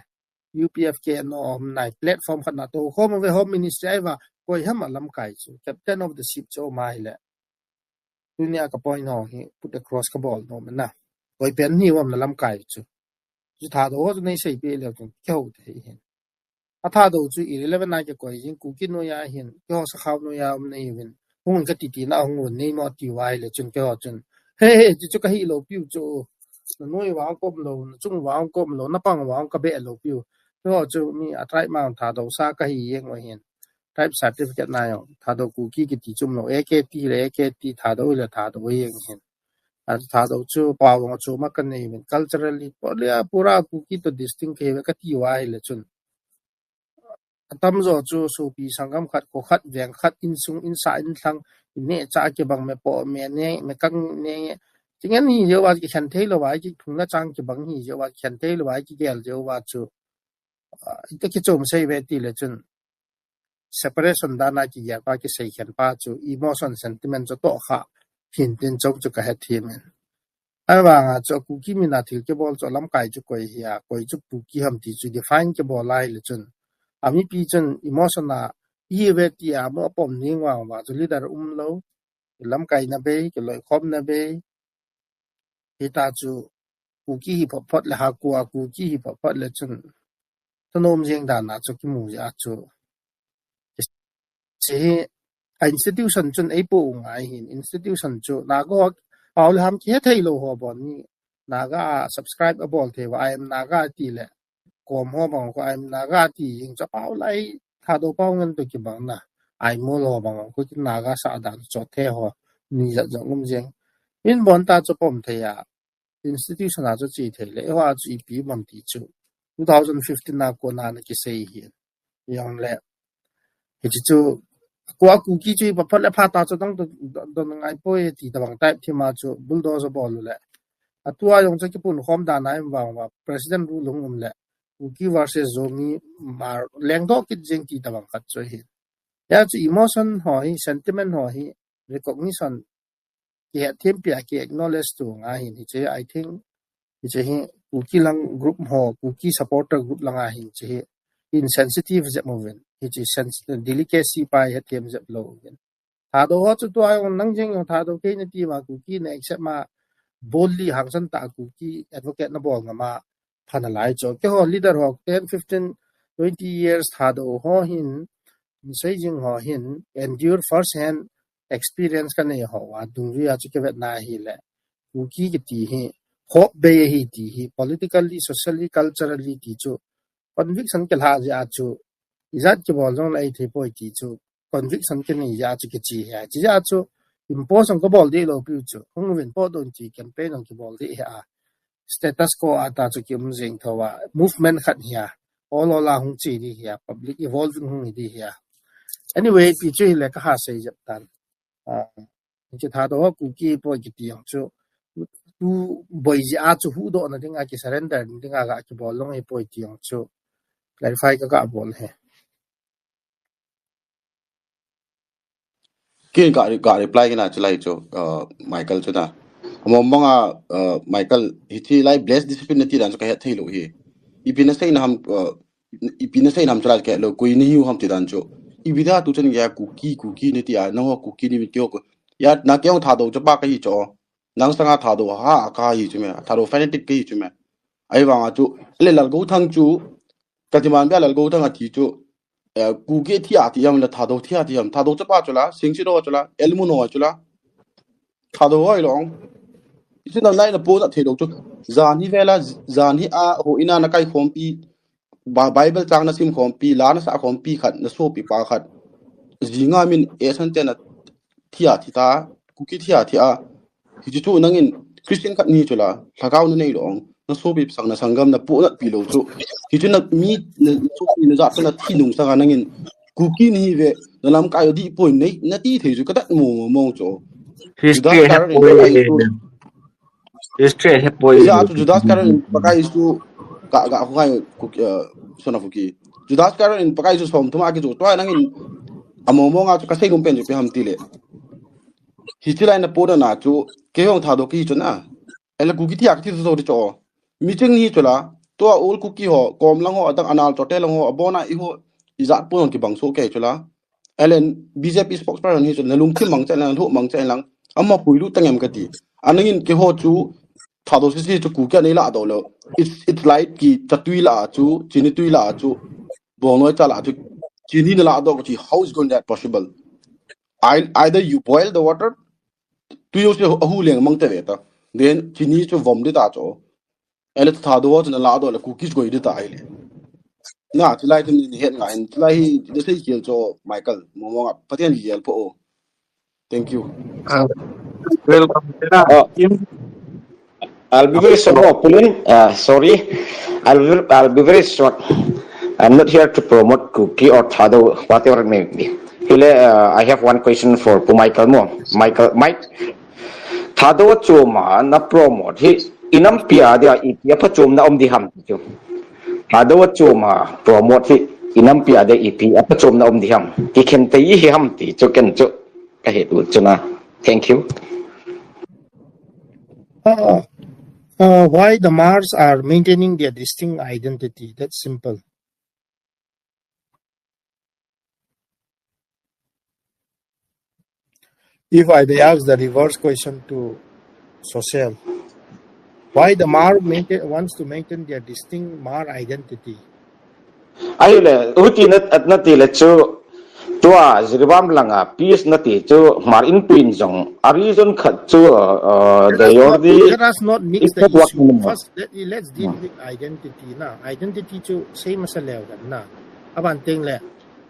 U P F K no om nai platform khat na to khom ve Home Ministry ai va koi ham a lamkai chu. Captain of the ship chu mai le. Tunia ka point ho hi put across ka bol nom na. Koi pen ni um na lamkai chu. Chu Thadou ho chu nei sei pi le chu keu te hin. A Thadou chu irrelevant a kikoi jing Kuki noiya hin, keiho Sakhao noiya um nei uvin. Hung ka ti ti na hung un nei mo ti vai le chun keiho chun. He he, ti chu ka hi lo piu chu. Na noi vang kom lo, na chung vang kom lo, na pang vang ka be lo piu. Keiho chu mi a tribe ma Thadou sa ka hi jeng u hin. Tribe certificate na jong Thadou Kuki kiti chu um lo, A K T le A K T, Thadou le Thadou jeng hin. A Thadou chu pao vang chu ma ka nei uvin. Culturally, pura, pura Kuki to distinct ka hi ve ka ti vai le chun. Atam jo chu sopi sanggam khat, kho khat, veng khat, insung, insa, inlhang, ineh cha kibang, me po, me ne, me kang ne. Chingen hi jeh uva kikhen thei lou va, kithungna chang kibang hi jeh uva kikhen thei lou va, kigel jeh uva chu. Ah, ita kichom sei ve ti le chun. Separation dan a kigel pa, kisei khen pa chu, emotion, sentiment chu toh kha, hin tin chom chu ka het hi men. Ahivanga chu Kuki min a thil kibol chu lamkai chu koi hi a, koi chu Kuki ham ti chu define kibol lai le chun. A mipi chun emotion a i ve ti a mu a pom ning vang va chu leader um lo. Lamkai na bei, kiloikhom na bei. Hita chu Kuki hi phot phot le ha kua Kuki hi phot phot le chun. Thanom jeng dan a chu kimu ja chu. Hichi hi a institution chun ei po u ngai hin, institution chu Naga ho pao le ham kihe thei lou ho bon ni Naga a subscribe a bol thei va I am Naga ti le kom ho bang ko I am Naga ti jing chu pao lai Thadou pao ngen to kibang na ai mol ho bang ko ki Naga sa dan cho the ho ni jat jong um jeng in bon ta chu pom thei a institution a chu chi thei le, eiho a chu ipi um am ti chu two thousand fifteen a kona na kisei hi. Jong le, hichi chu, kua Kuki chu ipa phat le phat a chu dang don, don, don ngai poi ti tabang type thim a chu bulldozer bol u le. A tua jong chu kipun khom dan a im vang va, President rule hung um le. Kuki versus Zomi Hmar lengdoh kit jeng ti tabang khat chu hi. Ya chu emotion ho hi, sentiment ho hi, recognition kihet thim pi a ki acknowledge tu nga hin hichi, I think, hichi hi Kuki lang group ho, Kuki supporter group lang a hin hichi hi insensitive jep mo ven. Hichi sens-, delicacy pa het thim jep lou ven. Thadou ho chu tua jong nang jeng jong Thadou kei na ti ma Kuki na accept ma boldly hangsan ta Kuki advocate na bol nga ma pha na lai chu. Keiho leader ho ten, fifteen, twenty years Thadou ho hin, sei jing ho hin, endure first hand experience ka nei ho a, dungjui a chu kivet na hi le. Kuki kiti hi, hope bei hi ti hi, politically, socially, culturally ti chu, conviction ke lha ja chu, ijat kibol jong le ei thei poi ti chu, conviction ke nei ja chu kichi hi, chi ja chu, impose ka bol de lou piu chu, hung vin po don chi campaign hung kibol de hi a. Status quo a ta chu ki um jing tho va, movement khat hi a, ol ol a hung chi di hi a, public evolving hung hi di hi a. Anyway, pi chu hi le ka ha sei jep tan. Ah, hichi Thadou ho Kuki poi kiti jong chu, tu boi ji a chu huhdoh na ding a ki surrender ding a ga kibol long hi poi ti jong chu, clarify ka ga bol he. Kin ka, ka reply kina chu lai chu, uh, Michael chu na. Amo manga, uh, Michael, hichi lai bless discipline na ti dan chu ka het thei lou hi. Ipi na sei na ham, uh, ipi na sei na ham chu lai ka het lou, koi ni hiu ham ti dan chu. Ipi da tu chen ya Kuki, Kuki ni ti a, na ho Kuki ni mi ti ho ko. Ya, na kei jong Thadou chapa ka hi chu. Nang sanga Thadou ha ka hi chu me, Thadou fanatic ka hi chu me. Ahivanga chu, le Lalgouthang chu, ka ti man bia Lalgouthang a ti chu, eh, Kuki thi a ti ham le Thadou thi a ti ham, Thadou chapa chu la, Singsit ho chu la, Elmun ho chu la, Thadou ho hi long. Hichi na nai na po na thei lou chu, jan hi vela, jan hi a, ho ina na kai khom pi, Ba-, Bible chang na sim khompi, la na sa khompi khat, na sopi pa khat. Jinga min e san te na thia thi ta, Kuki thia thia. Hichu chu nangin Christian khat ni chu la, lhagao na nei lo ong, na sopi sang na sanggam na pu na pi lo chu. Hichu na mi, na sopi na jat na thi nung sanga nangin Kuki ni ve, na lamkai di point nei, na ti thei chu ka tat mo mo mo chu. History Judas Iscariot in pakai chu. History he poi. Ya chu Judas Iscariot in pakai chu ka, ka, ka, uh, son of Kuki. Judas Iscariot in pakai chu som thuma ki chu. Tua nangin amo mo nga chu ka sei gum pen chu pe ham ti le. Hichi lai na po na chu, kei hong Thadou ki chu na. Ele Kuki thia ka thi so di cho. Mi ching ni chu la. Tua ul Kuki ho, kom lang ho, adang anal chote lang ho, abona i ho, i jat pu nong ki bang so ke chu la. Elen B J P spokesperson hi chu na lungthim mang chen lang, lhuh mang chen lang. Ama pui lu tangem ka ti. Anangin kei ho chu Thadou sisi chu Kuki nei la do lo. It's, it's like ki chatui la chu, chini tui la chu, bongnoi cha la chu, chini na la do ko chi, how is going that possible? I, either you boil the water, tui yo se ahu leng mang te ve ta. Then chini chu vom di ta cho. Ele Thadou chu na la do le Kuki chu goi di ta ai le. Na, chilai chu ni het ngai, chilai hi, de sei kiel cho Michael, mo mo nga, Pathen hi yel po o. Thank you. Uh, welcome. Uh, I'll be very short. Oh, Pulin, uh, sorry. I'll be, I'll be very short. I'm not here to promote Kuki or Thadou, whatever it may be. Hile, uh, I have one question for Pu Michael mo. Michael, Mike, Thadou chuma na promote hi inampi a dia ipi a phachom na om di ham chu. Thadou chuma promote hi inampi a dia ipi a phachom na om di ham. Ki khen te hi ham ti chu ken chu. Ka he tu chu na. Thank you. Uh, uh, why the Hmars are maintaining their distinct identity? That's simple. If I may ask the reverse question to Social, why the Hmar maintain, wants to maintain their distinct Hmar identity? Ahile, huti na, na ti le chu, tua Jiribam langa peace na ti chu, Hmar in pin jong, a reason khat chu, uh, they already... Let us not mix the issue. First, let, let's deal with identity na. Identity chu sei masa leo kan na. Aban teng le,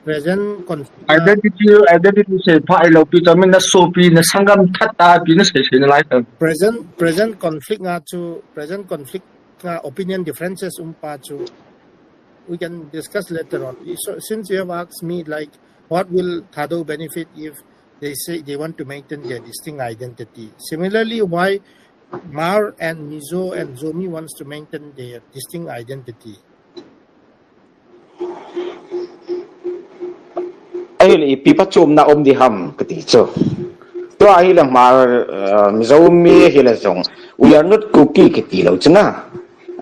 present conflict. Identity, identity sei pha ilo pi to min na sopi na sanggam that ta pi na sei sei na lai to. Present, present conflict nga chu, present conflict nga opinion differences um pa chu. We can discuss later on. So, since you have asked me, like, what will Thadou benefit if they say they want to maintain their distinct identity? Similarly, why Hmar and Mizo and Zomi wants to maintain their distinct identity? Ahile ipi phachomna um di ham kati chu. Tua ahile Hmar, uh, Mizomi ahile jong, we are not Kuki kiti lo chu na.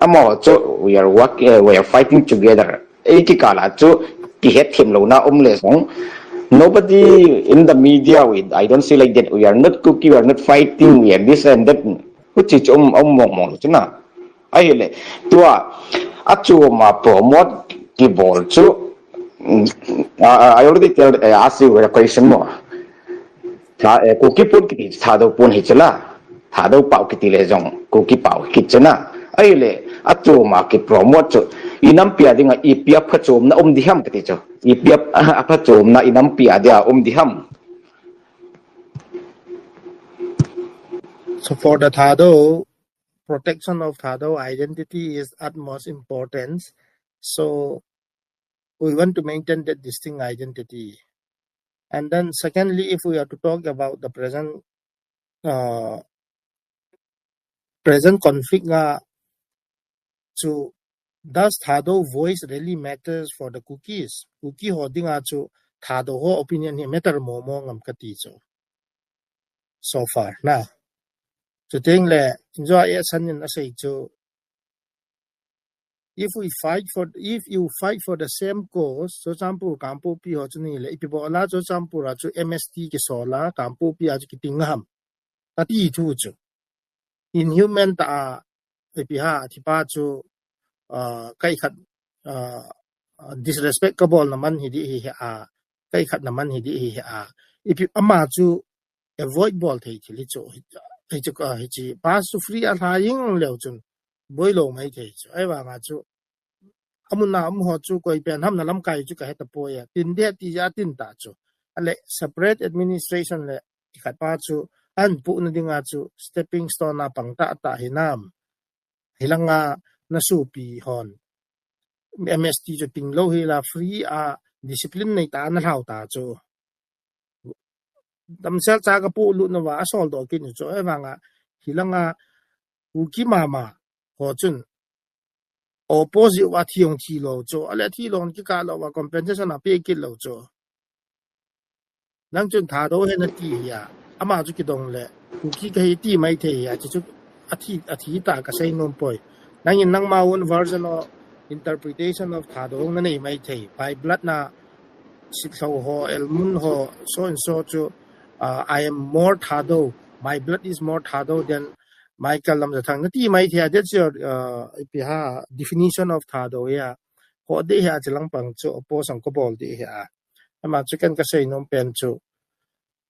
Amaho chu, we are work, uh, we are fighting together. Ei kikala chu kihet themlouna um le jong, nobody in the media, we, I don't see like that. We are not Kuki, we are not fighting, we are this and that. Huchi chu um, um mong mong chu na. Ahile, tua, achuma promote kibol chu, mm, I, I already tell, eh, ask you a question mo. Tha, eh, Kuki pun kiti Thadou pun hi chu la. Thadou pau kiti le jong, Kuki pau kiti chu na. Ahile, achuma ki promote chu, inampi a dinga ipi a phachomna um di ham kati chu. Ipi a, a phachomna inampi a dia um di ham. So for the Thadou, protection of Thadou identity is utmost importance. So we want to maintain that distinct identity. And then secondly, if we are to talk about the present, uh, present conflict nga chu, does Thadou voice really matters for the Kukis? Kuki ho dinga chu Thadou ho opinion hi matter mo mo ngam kati chu. So far, na. Chuteng le, injo a e san in asei chu, if we fight for, if you fight for the same cause, Churachandpur Kangpokpi ho chu ni le, ipi bola Churachandpur a chu M S T kisola, Kangpokpi a chu kiting ham. Kati thu chu. Inhuman ta a, ipi ha, thipa chu, uh, kai khat, uh, disrespect kabol na man hi di hi a, kai khat na man hi di hi a. Ipi ama chu avoid bol thei thil hi chu, hi chu, uh, hi chi, pass chu free a hla ying leo chun, boi lo mai thei chu. Ahivanga chu, amun a um ho chu koi pen ham na lamkai chu ka he tapoi a. Tin de ti ja tin ta chu. Ale separate administration le ikhat pa chu an pu na dinga chu stepping stone a pang ta ta hinam. Hilanga na supi hon M S T chu ting lo hi la free a discipline nei ta na hlau ta chu. Damsel cha ka pu lut na va a sol do kin chu e vanga hilanga Kuki mama ho chun opposite va thi hong thi lo chu ale thi lo ki ka lo va compensation a pe kit lo chu. Nang chun Thadou he na ti hi a. Ama chu kidong le Kuki ka hi ti mai thei hi a chu chu a thi a thi ta ka sei nom poi. Nang in nangma own version of interpretation of Thadou na nei mai thei. By blood na sit thlo ho, elmun ho, so and so chu uh, I am more Thadou. My blood is more Thadou than Michael Lamjathang. Na ti mai thei a that's your uh, ipi ha definition of Thadou hi a. Ho de hi a chilang pang chu oppose ang ko bol de hi a. Ama chu ken ka sei nom pen chu.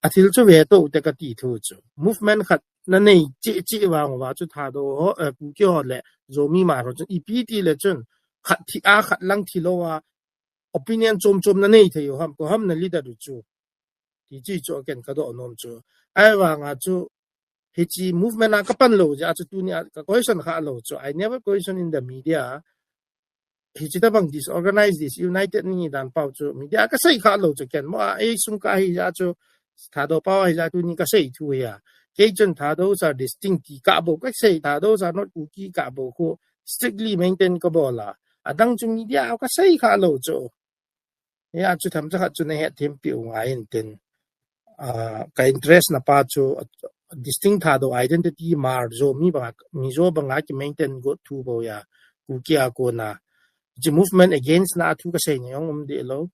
A thil chu ve to te ka ti thu chu. Movement khat na nei chi chi vang va chu Thadou ho eh, Kuki ho le Zomi ma ho chun ipi ti le chun khat thi a khat lang thi lo a opinion chom chom na nei thei u ham ko ham na leader u chu. Ti chi chu ken ka do nom chu. Ai vanga chu hichi movement a ka pan lo ja chu tuni a ka question kha lo chu. I never question in the media. Hichi ta bang disorganized, disunited ni dan pau chu media ka sei kha lo chu ken mo a ei sung ka hi ja chu Thadou pau hi ja tuni ka sei thu ya. Kei chun Thadou sa distinct ti ka bo ka sei Thadou sa not Kuki ka bo ko strictly maintain ka bo la. Adang chu media ka sei kha lo chu. Ya chu tham cha khat chu na he them pi u ngai in tin. Ah, ka interest na pa chu distinct Thadou identity mar Zomi banga Mizo banga ki maintain go thu bo ya Kuki a ko na chi movement against na thu ka sei ni ong um de lo.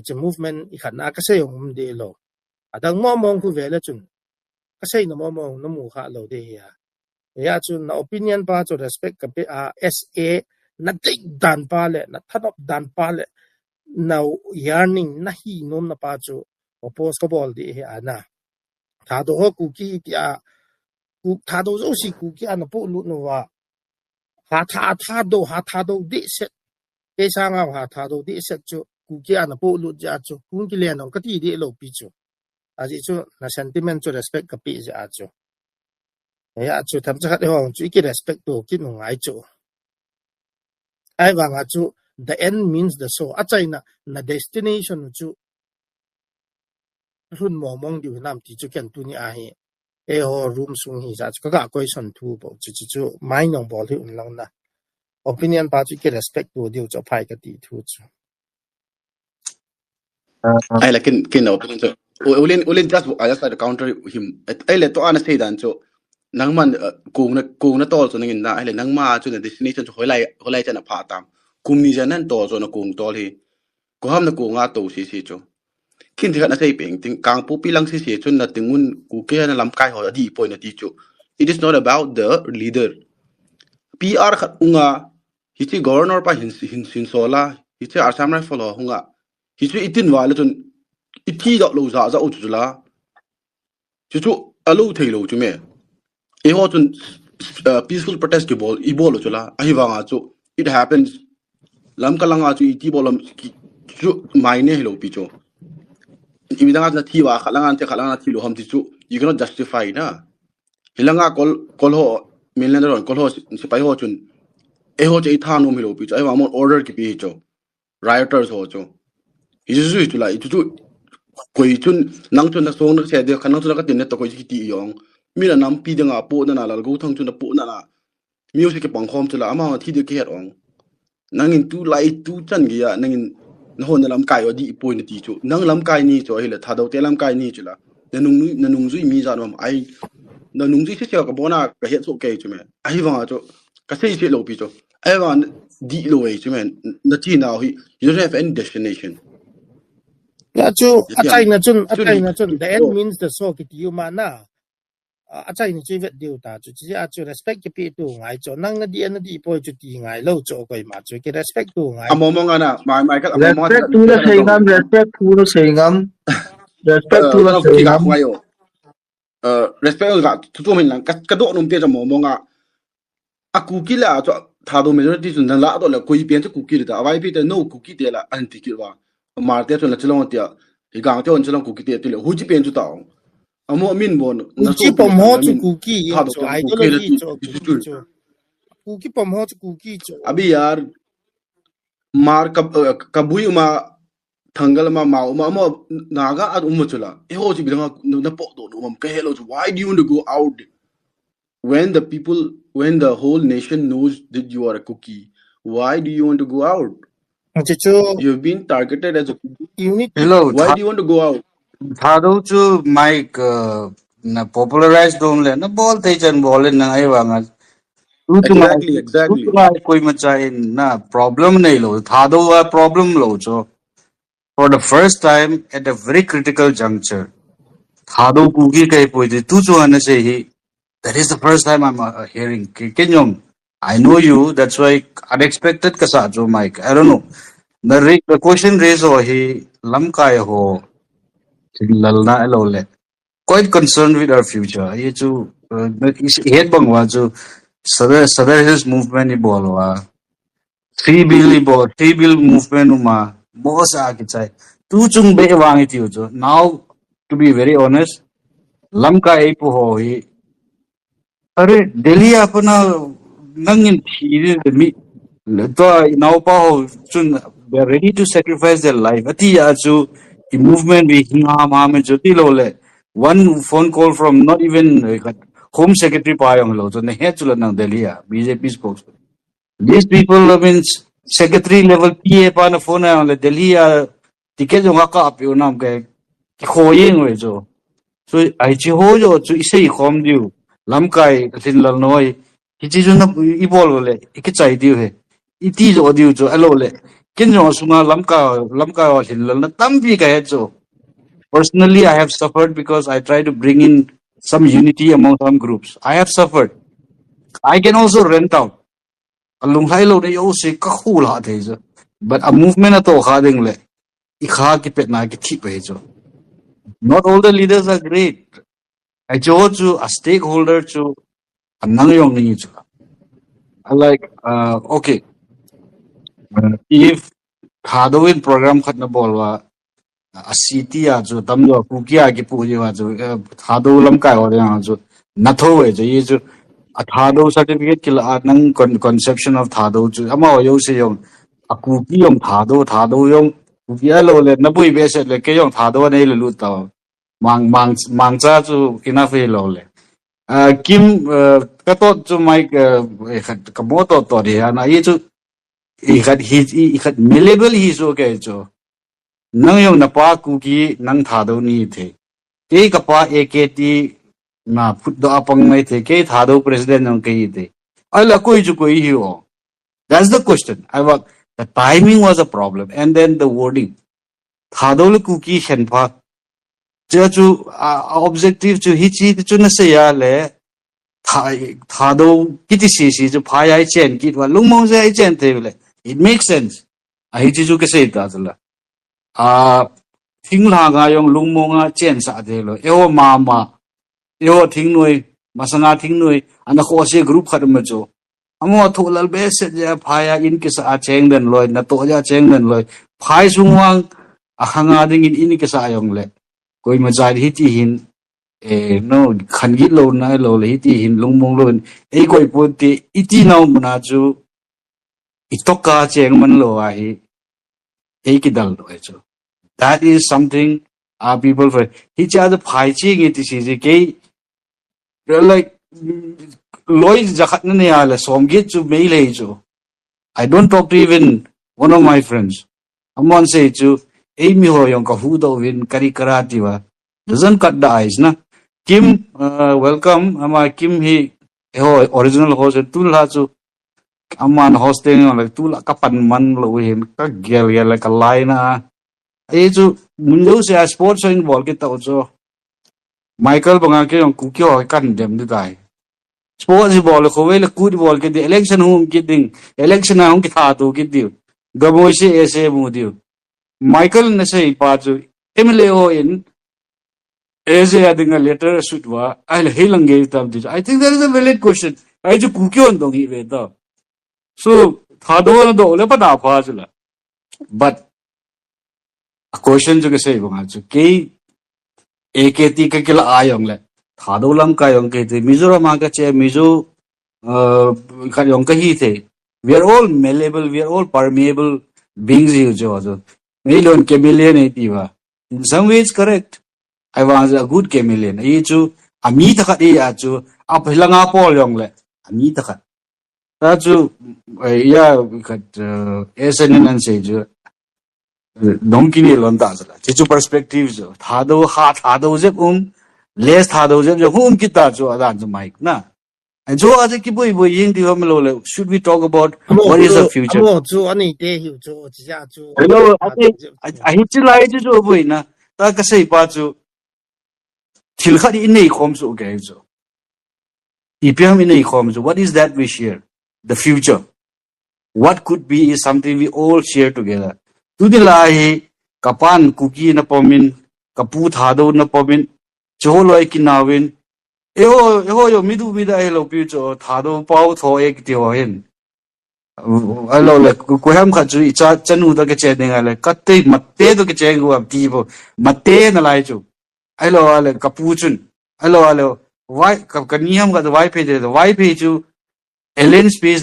Chi movement i khat na ka sei ong um de lo. Adang mo mong khu ve le chun ka sei na mo mong na mu kha lo de ya. Ya chu na opinion pa chu respect ka pe a S A na dei dan pa le na thanop dan pa le na yearning na hi nom na pa chu oppose ko bol de he ana. Thadou ho Kuki ti a Thadou zo si Kuki ana pu lut no wa. Ha tha Thadou ha Thadou de set. Ke sanga ha Thadou de set chu Kuki ana pu lut ja chu. Kung ki le nong ka ti de lo pi chu. A ji chu na sentiment chu respect ka pe ja chu. Ya chu tham cha khat ho chu i ki respect to ki nu ngai chu. Ai vanga chu the end means the show. A chaina na destination chu hun mo mong diu nam ti chu ken tuni a hi. E ho room sung hi ja chu ka ga question thu bo chu chu chu mai nong bol hi un lang na. Opinion pa chu ki respect to diu chu phai ka ti thu chu. Ai la kin kin opinion chu. Ulin ulin just I just had to counter him. Ai le to ana sei dan chu. Nangman kung na kung na tol chu nangin na ai le nangma chu na destination chu holai holai chana pha tam. Kum ni jan nan tol chu na kung tol hi. Ko ham na kung a to si si chu. Kin ti khat na sei peng ting kang pu pi lang si si chu na tingun Kuki na lamkai ho di poi na ti chu. It is not about the leader. P R khat unga hichi governor pa hin hin hin sola hichi Assam Rifle ho hunga hichi itin wa le chun iti dok lo za za u chu la chu chu a lo thei lo chu me e ho chun uh, peaceful protest ki bol i bol chu la ahi vanga chu it happens lam ka langa chu iti bol lam chu mai ne lo pi chu i mi danga na thi wa kha langa te kha langa thi lo ham ti chu you cannot justify na hilanga kol kol ho Mainland ron kol ho sipai ho chun e ho che i tha nom hi lo pi chu ai wa mon order ki pi hi chu rioters ho chu hi chu chu la i chu chu koi chun nang chun na song na se de khan nang chun ka tin ne to koi ki ti yong mi na nam pi de nga po na na lal go thang chun na po na na music ki pang khom chu la ama thi de ki het ong nangin tu lai tu chan gi ya nangin na hon na lamkai o di poi na ti chu nang lamkai ni chu hi le Thadou te lamkai ni chu la na nung na nung zui mi jan mam ai na nung zui se se ka bona ka het so ke chu me ai vanga chu ka sei se lo pi chu ai vanga di lo ai chu me na ti na hi you don't have any destination ya chu a chai na chun a chai na chun the end means the show ki ti u ma na a chai ni chu vet diu ta chu chi a chu respect ki pi tu ngai chu nang na di na di poi chu ti ngai lo chu koi ma chu ki respect tu ngai a mo mo nga na mai mai ka mo mo respect tu na sei ngam respect tu na sei ngam respect tu na sei ngam respect ga chu chu min lang ka do num te cha mo mo nga a Kuki la chu Thadou majority chu nala doh le koi pen chu Kuki ta. Avai pi te no Kuki te la anti kit va. Hmar te chu nachilong tia. Higang te hon chilong Kuki te tile. Huchi pen chu tao. Amo min bon. Kuki pom ho chu Kuki chu. Ideology chu Kuki chu. Kuki pom ho chu Kuki chu. Abi yaar, Hmar ka, eh, Kabui uma, Thangal uma, Mao uma, ama Naga a uma chu la. Eiho chu ipi dinga na, na podoh nom am kahe lou chu. Why do you want to go out? When the people, when the whole nation knows that you are a Kuki, why do you want to go out? Acha chu. You've been targeted as a Kuki. Unit. Hello, Why do you want to go out? Thadou chu Mike, uh, na popularize dom le, na bol thei chan bol le nang ai vang a. Exactly, exactly. Koima cha in na problem nei lou. Thadou a problem lou chu. For the first time at a very critical juncture, Thadou Kuki kahi poi ti tu chu ana sei hi. That is the first time I'm, uh, hearing. Ke-, Kenyong, I know you. That's why unexpected kasa chu, Mike. I don't know. The re-, the question raised ho hi lamkai ho. Lal na alo le. Quite concerned with our future. Ye chu, uh, is het bang wa chu Sadar, Sadar Hills movement ibol wa. Three bill ibol, three bill movement uma, bosa kichai. Tu chung be vang iti chu. Now, to be very honest, lamkai eipu ho hi. Are, Delhi a pana nangin thi de mi. To inaopa ho chun, they are ready to sacrifice their life. Ati ya chu, i movement bi hinga ma me chu ti lou le. One phone call from not even, uh, Home Secretary pa jong lou chu, na he chu la nang Delhi a, B J P spokesman. These people, I mean, secretary level P A pa na phone a le Delhi a ticket jong a ka apiu nam ke ki kho yeng ve chu. So, ai chi ho jo chu i sei khom diu. Lamkai ka thin lal noi. Hi chi chu na i bol le, i ki chai diu he. I ti jo diu chu, alo le. Kin jong sunga lamkai, lamkai wa thin lal na tampi ka he chu. Personally, I have suffered because I try to bring in some unity among some groups. I have suffered. I can also rent out. A lunglhai lou nei o se ka khu la thei chu. But a movement a to kha ding le. I kha ki pet na ki thip pe chu. Not all the leaders are great. Ai chu chu a stakeholder chu a nang jong ni chu. I like, uh, okay. Uh, if Thadou in program khat na bol wa, a city a chu tam jo Kuki a ki pu ji wa chu, uh, Thadou lamkai ho de chu na tho e chu, ye chu a Thadou certificate ki la a nang con-, conception of Thadou chu ama ho jo se jong a Kuki jong Thadou, Thadou jong Kuki a lo le na bui be se le ke jong Thadou nei le lut ta. Mang, mang, mang cha chu enough hi lo le. Ah, Kim, ah, ka tot chu Mike, ah, eh, khat ka mo tot tot hi ana i chu i khat hi, i, i khat mi level hi so ke chu. Nang jong na pa Kuki nang Thadou ni the. Kei ka pa A K T na phut do apang mai the. Kei Thadou president jong kei the. Ai la koi chu koi hi o. That's the question. I wa-, the timing was a problem. And then the wording. Thadou le Kuki khen pha. Chu chu, a, a objective chu hi chi chu na sei a le. Tha-, Thadou kiti si si chu pha yai chen kit wa lungmong se ai chen te le. It makes sense. A hi chi chu ka sei ta chu la. A, thinglhang a jong lungmong a chen sa de lo. Eiho mama. Eiho thingnoi, masanga thingnoi, ana kho se group khat ma chu. Amo thu lal be set ja phai a in kisa a cheng den loi, na to ja cheng den loi. Phai sung wang a khanga ding in in kisa a jong le. Koima jai hi ti hin, eh, no, khan git lo na lo le hi ti hin lungmong lo. Ei koi pon ti, i ti nau muna chu, i toka cheng man lo a hi, ei kidal lo e chu. That is something our people for. Hi cha the phai chi nge ti si ji ke, like, loi jakhat na ne a le som git chu mei le chu. I don't talk to even one of my friends. Amon sei chu, ei mi ho jong ka hu do vin kari kara ti wa. Doesn't cut the ice na. Kim, uh, welcome. Ama Kim hi, eiho original host tu la chu. Aman hosting jong le tu la ka pan man lo hin ka gel gel le ka lai na. Ei chu mun lo se a sports in bol kit tau chu. Michael banga ke jong Kuki ho kan dem di tai. Sports bol le khovei le kut bol kit di election hung kit ding. Election a hung kitha tu kit di. Gamoi se ese mu di. Michael na sei pa chu M L A ho in A J a dinga letter a sut wa, ai le hei lang gei tam ti chu. I think that is a valid question. Ai chu Kuki hon dong hi ve ta. So, Thadou na do le pa na pha chu la. But a question chu ka sei banga chu, kei A K T ka kila a jong le, Thadou lamkai jong kei te, Mizoram a ka che, Mizo, uh, khat jong ka hi te. We are all malleable, we are all permeable beings hi chu chu. Mei lon chameleon ei ti va. In some ways, correct. I was a good chameleon. Ei chu, a mi thakhat ei a chu, a phelanga pol jong le, a mi thakhat. Ta chu, eh, ya, khat, eh, S N N an sei chu, eh, dong kini lon ta chu la. Chi chu perspective chu. Thadou, ha Thadou jep um, less Thadou jep chu, um kita chu, adan chu mic na. And so, aje ki boi boi ying di ham lo le, should we talk about what is the future? Amo chu, ani te hiu chu, chi ya chu. Hello, ani, a hi chi lai chu chu boi na. Ta ka sei pa chu, thil khat i nei khom chu, okay chu. Ipi ham i nei khom chu. What is that we share? The future. What could be is something we all share together. Tuni lai hi, ka pan Kuki na pomin, ka pu Thadou na pomin, chu ho loi kinauvin. Eho, eho yo midu mida ei lo pi chu, Thadou pau tho ek ti ho hin. Alo le, ku, ku ham khat chu i cha, chanu to ke che ding a le, ka te, mate to ke che gu am ti bo, mate na lai chu. Alo a le, ka pu chun. Alo a le, vai, ka, ka ni ham ka vai pe de, vai pe chu, Ellen Space